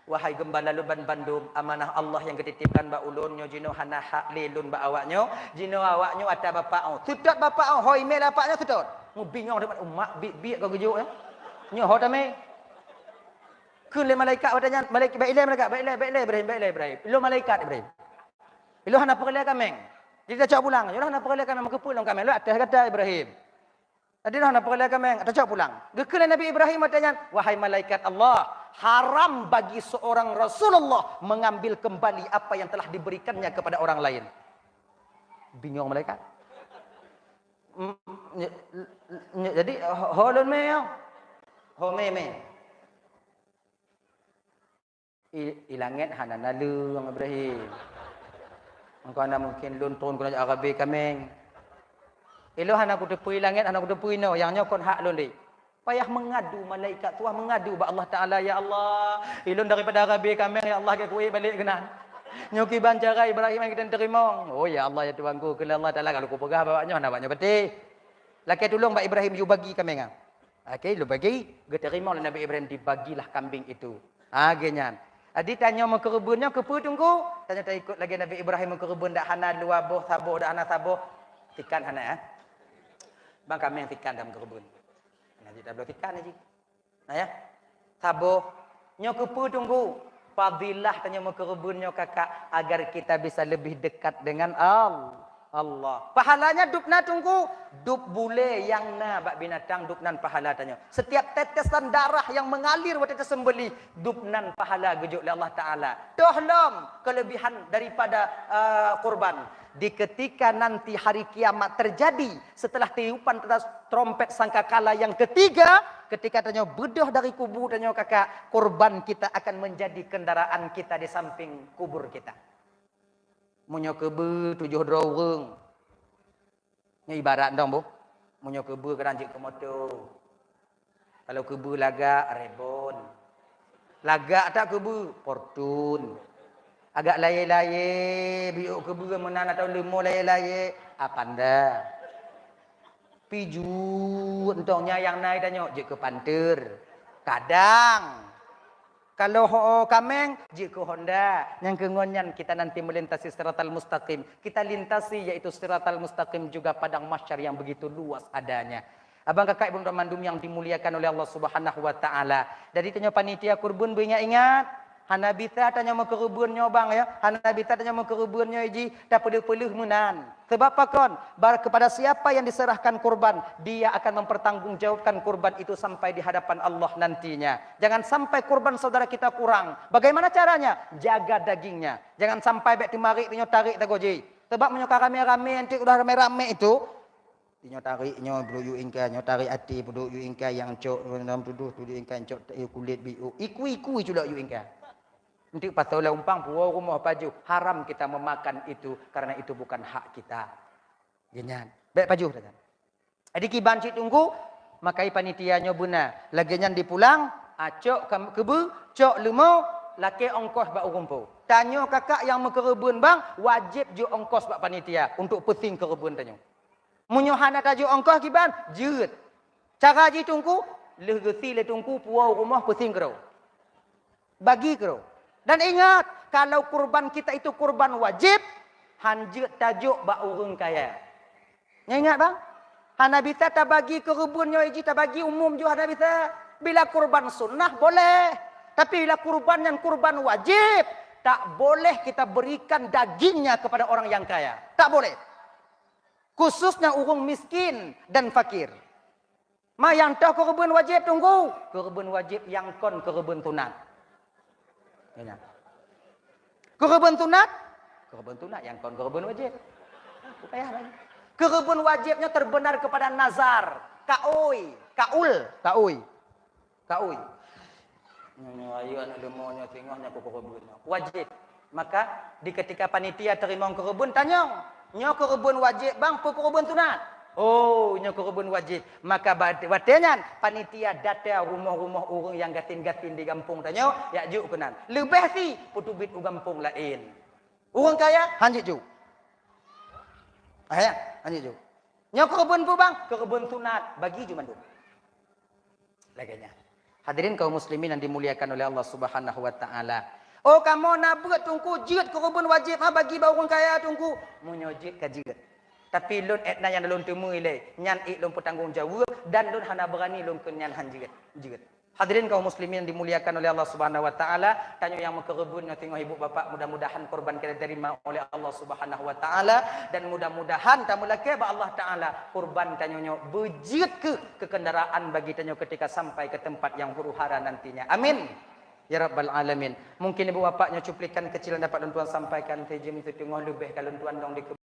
Wahai geumbala lôn ban bandum, amanah Allah nyang geutitipkan bak ulôn nyoe jinoe hana hak lé lôn bak awak nyoe. Jinoe awak nyoe ata bapak oh. Seutôt bapak oh, hôi mé bapak nyoe seutôt. Mubingong teuma umat biek-biek ka geujok nyoe. Nyoe ho tamé. Kheun lé malaikat watée nyan, malaikat, "Bèk ilée malaikat, bèk ilée, bèk ilée Ibrahim, bèk ilée, bèk ilée Ibrahim." Ilôn malaikat Ibrahim. Ilôn hana peureulée kaméng. Jadi tacok pulang, ilôn hana peureulée kaméng, meukeupeu lôn kaméng, lôn ateueh gata Ibrahim. Jadi lôn hana peureulée kaméng, tacok pulang. Geukheun lé Nabi Ibrahim watée nyan, "Wahai malaikat Allah, haram bagi seorang Rasulullah mengambil kembali apa yang telah diberikannya kepada orang lain." Bingong malaikat. Mm, nye-, nye-, jadi ho, ho lôn mé nyoe. Ho mé mé. I, i langét hana naleueng Ibrahim. Engkau hana mungkin lôn tron keunoe jak Arabe kaméng. Ilôn hana kuteupeue i langét, hana kuteupeue inoe, nyang nyoe kon hak lôn lé. Payah meungadu malaikat tuah meungadu bak Allah Taala, "Ya Allah, ilôn daripada Arabe kaméng, ya Allah, geukuék balek keunan. Nyoe kiban cara Ibrahim nyang geutem teurimong." "Oh ya Allah, ya Tuhanku," kheun lé Allah Taala, "kalau kupeugah bak awak nyoe, hana awak nyoe patéh. Lakée tulông bak Ibrahim yue bagi kaméng nyan." Oke, lôn bagi, geuteurimong lé Nabi Ibrahim, dibagilah kambing itu. Ha, geuh nyan. Jadi tanyoe meukeureubeuen nyoe keupeue Teungku? Tanyoe taikot lagée Nabi Ibrahim meukeureubeuen, dak hana dua boh saboh, dak hana saboh. Tikan hana, eh? Bang kaméng tikan dalam keureubeuen. Nah, jih tabloe tikan jih. Nah, ya. Saboh. Nyoe keupeue Teungku? Fadilah tanyoe meukeureubeuen nyoe kakak, agar kita bisa lebih dekat dengan Al-, Allah. Pahalanya dub na Teungku, dub bulée nyang na bak binatang dub nan pahala tanyoe. Setiap tetesan darah yang mengalir watée teuseumbelih, dub nan pahala geujok lé Allah Taala. Toh lom kelebihan daripada, eh, kurban. Di ketika nanti hari kiamat terjadi, setelah tiupan tanda trompet sangkakala yang ketiga, ketika tanyoe beudôh dari kubu tanyoe kakak, kurban kita akan menjadi kendaraan kita di samping kubur kita. Meunyoe keubeue tujoh droe ureuëng, nyoe ibarat dong boh. Meunyoe keubeue kadang jeuet keu moto. Kalau keubeue lagak, Reborn. Lagak that keubeue, Fortuner. Agak layée-layée, biôk keubeue meunan atawa leumo layée-layée, Avanza. Peujuet entong nyan nyang na tanyoe jeuet keu Panther. Kadang, kalau ho kaméng, jeuet keu Honda. Nyang keu ngon nyan kita nanti melintasi siratal mustaqim. Kita lintasi yaitu siratal mustaqim juga padang mahsyar yang begitu luas adanya. Abang kakak ibu mandum yang dimuliakan oleh Allah Subhanahu wa Ta'ala. Jadi tanyoe panitia kurban beuingat-ingat. Hana bisa tanyoe meukeureubeuen nyoe bang ya. Hana bisa tanyoe meukeureubeuen nyoe jih tapeuleuh-peuleuh meunan. Sebab pakon? Bar-, kepada siapa yang diserahkan kurban, dia akan mempertanggungjawabkan kurban itu sampai di hadapan Allah nantinya. Jangan sampai kurban saudara kita kurang. Bagaimana caranya? Jaga dagingnya. Jangan sampai bèk teumarik tanyoe tarik tagoji. Sebab meunyoe ka ramé-ramé, nanti udah ramé-ramé itu, nyoe tarik nyoe peuduek yue ingkai, nyoe tarik até peuduek yue ingkai, nyang cok dalam tudoh peuduek yue ingkai, cok kulit biôk, iku-iku culok yue ingkai. Enteuk pasoe lam umpang puwoe rumoh pajoh, haram kita memakan itu karena itu bukan hak kita. Geuh nyan. Bèk pajoh dah. Jadi kiban cit Teungku, makai panitia nyoe beuna. Lagèe nyan dipulang, ah, cok kam-, keubeue, cok leumo, lakèe ongkos bak ureueng po. Tanyoe kakak nyang meukeureubeuen bang, wajéb jok ongkos bak panitia untuk peusieng keureubeuen tanyoe. Meunyoe hana tajok ongkos kiban, jeuet. Cara jih Teungku, lheueh geusie lé Teungku puwoe u rumoh peusieng keudroe. Bagi keudroe. Dan ingat, kalau kurban kita itu kurban wajib, han jeuet tajok bak ureueng kaya. Nyan ingat bang, hana bisa tabagi keureubeuen nyoe jih tabagi umum jih hana bisa. Bila kurban sunnah boleh, tapi bila kurban nyang kurban wajib, tak boleh kita berikan dagingnya kepada orang yang kaya. Tak boleh. Khususnya ureueng miskin dan fakir. Ma nyang toh keureubeuen wajéb Teungku? Keureubeuen wajéb nyang kon keureubeuen sunat. Ya, nya. Keureubeuen sunat? Keureubeuen sunat nyang kon keureubeuen wajéb. Payah lagi. Keureubeuen wajéb nyoe terbenar kepada nazar. Kaul, kaul, kaul. Kaul. Nyoe, nyoe, ayu aneuk leumo nyoe, singoh nyoe, kukeureubeuen nyoe. Wajéb. Maka, di ketika panitia teurimong keureubeuen, tanyong, "Nyoe keureubeuen wajéb, bang, peu keureubeuen sunat?" "Oh, nyoe keureubeuen wajéb." Maka, ba-, watée nyan, panitia data rumoh-rumoh ureueng nyang gasien-gasien di gampông tanyoe, jak jok keunan. Leubeh si, peuteubiet u gampông laén. Ureueng kaya, han jeuet jok. Ah, ya, han jeuet jok. Nyoe keureubeuen peue bang? Keureubeuen sunat, bagi ju mandum. Lagèe nyan. Hadirin kaum muslimin yang dimuliakan oleh Allah Subhanahu wa taala. Oh, kamoe na beuet Teungku, jeuet keureubeuen wajéb ha bagi bak ureueng kaya Teungku. Meunyoe jeuet ka jeuet. Tapi lôn ék na nyang lôn teumé ilèe, nyan ék lôn peutanggong jaweueb dan lôn hana beurani lôn kheun nyan han jeuet. Jeuet. Hadirin kaum muslimin yang dimuliakan oleh Allah Subhanahu wa taala, tanyoe nyang meukeureubeuen nyoe teungoh ibu bapak, mudah-mudahan kurban ka diterima oleh Allah Subhanahu wa taala dan mudah-mudahan tameulakèe bak Allah taala kurban tanyoe nyoe beujeuet keu keukendaraan bagi tanyoe ketika sampai ke tempat yang huru hara nantinya. Amin. Ya Rabbal Alamin. Mungkin ibu bapak nyoe cuplikan kecil yang dapat lôn tuan sampaikan, teujeuem teuteungoh leubeh ka lôn tuan dong di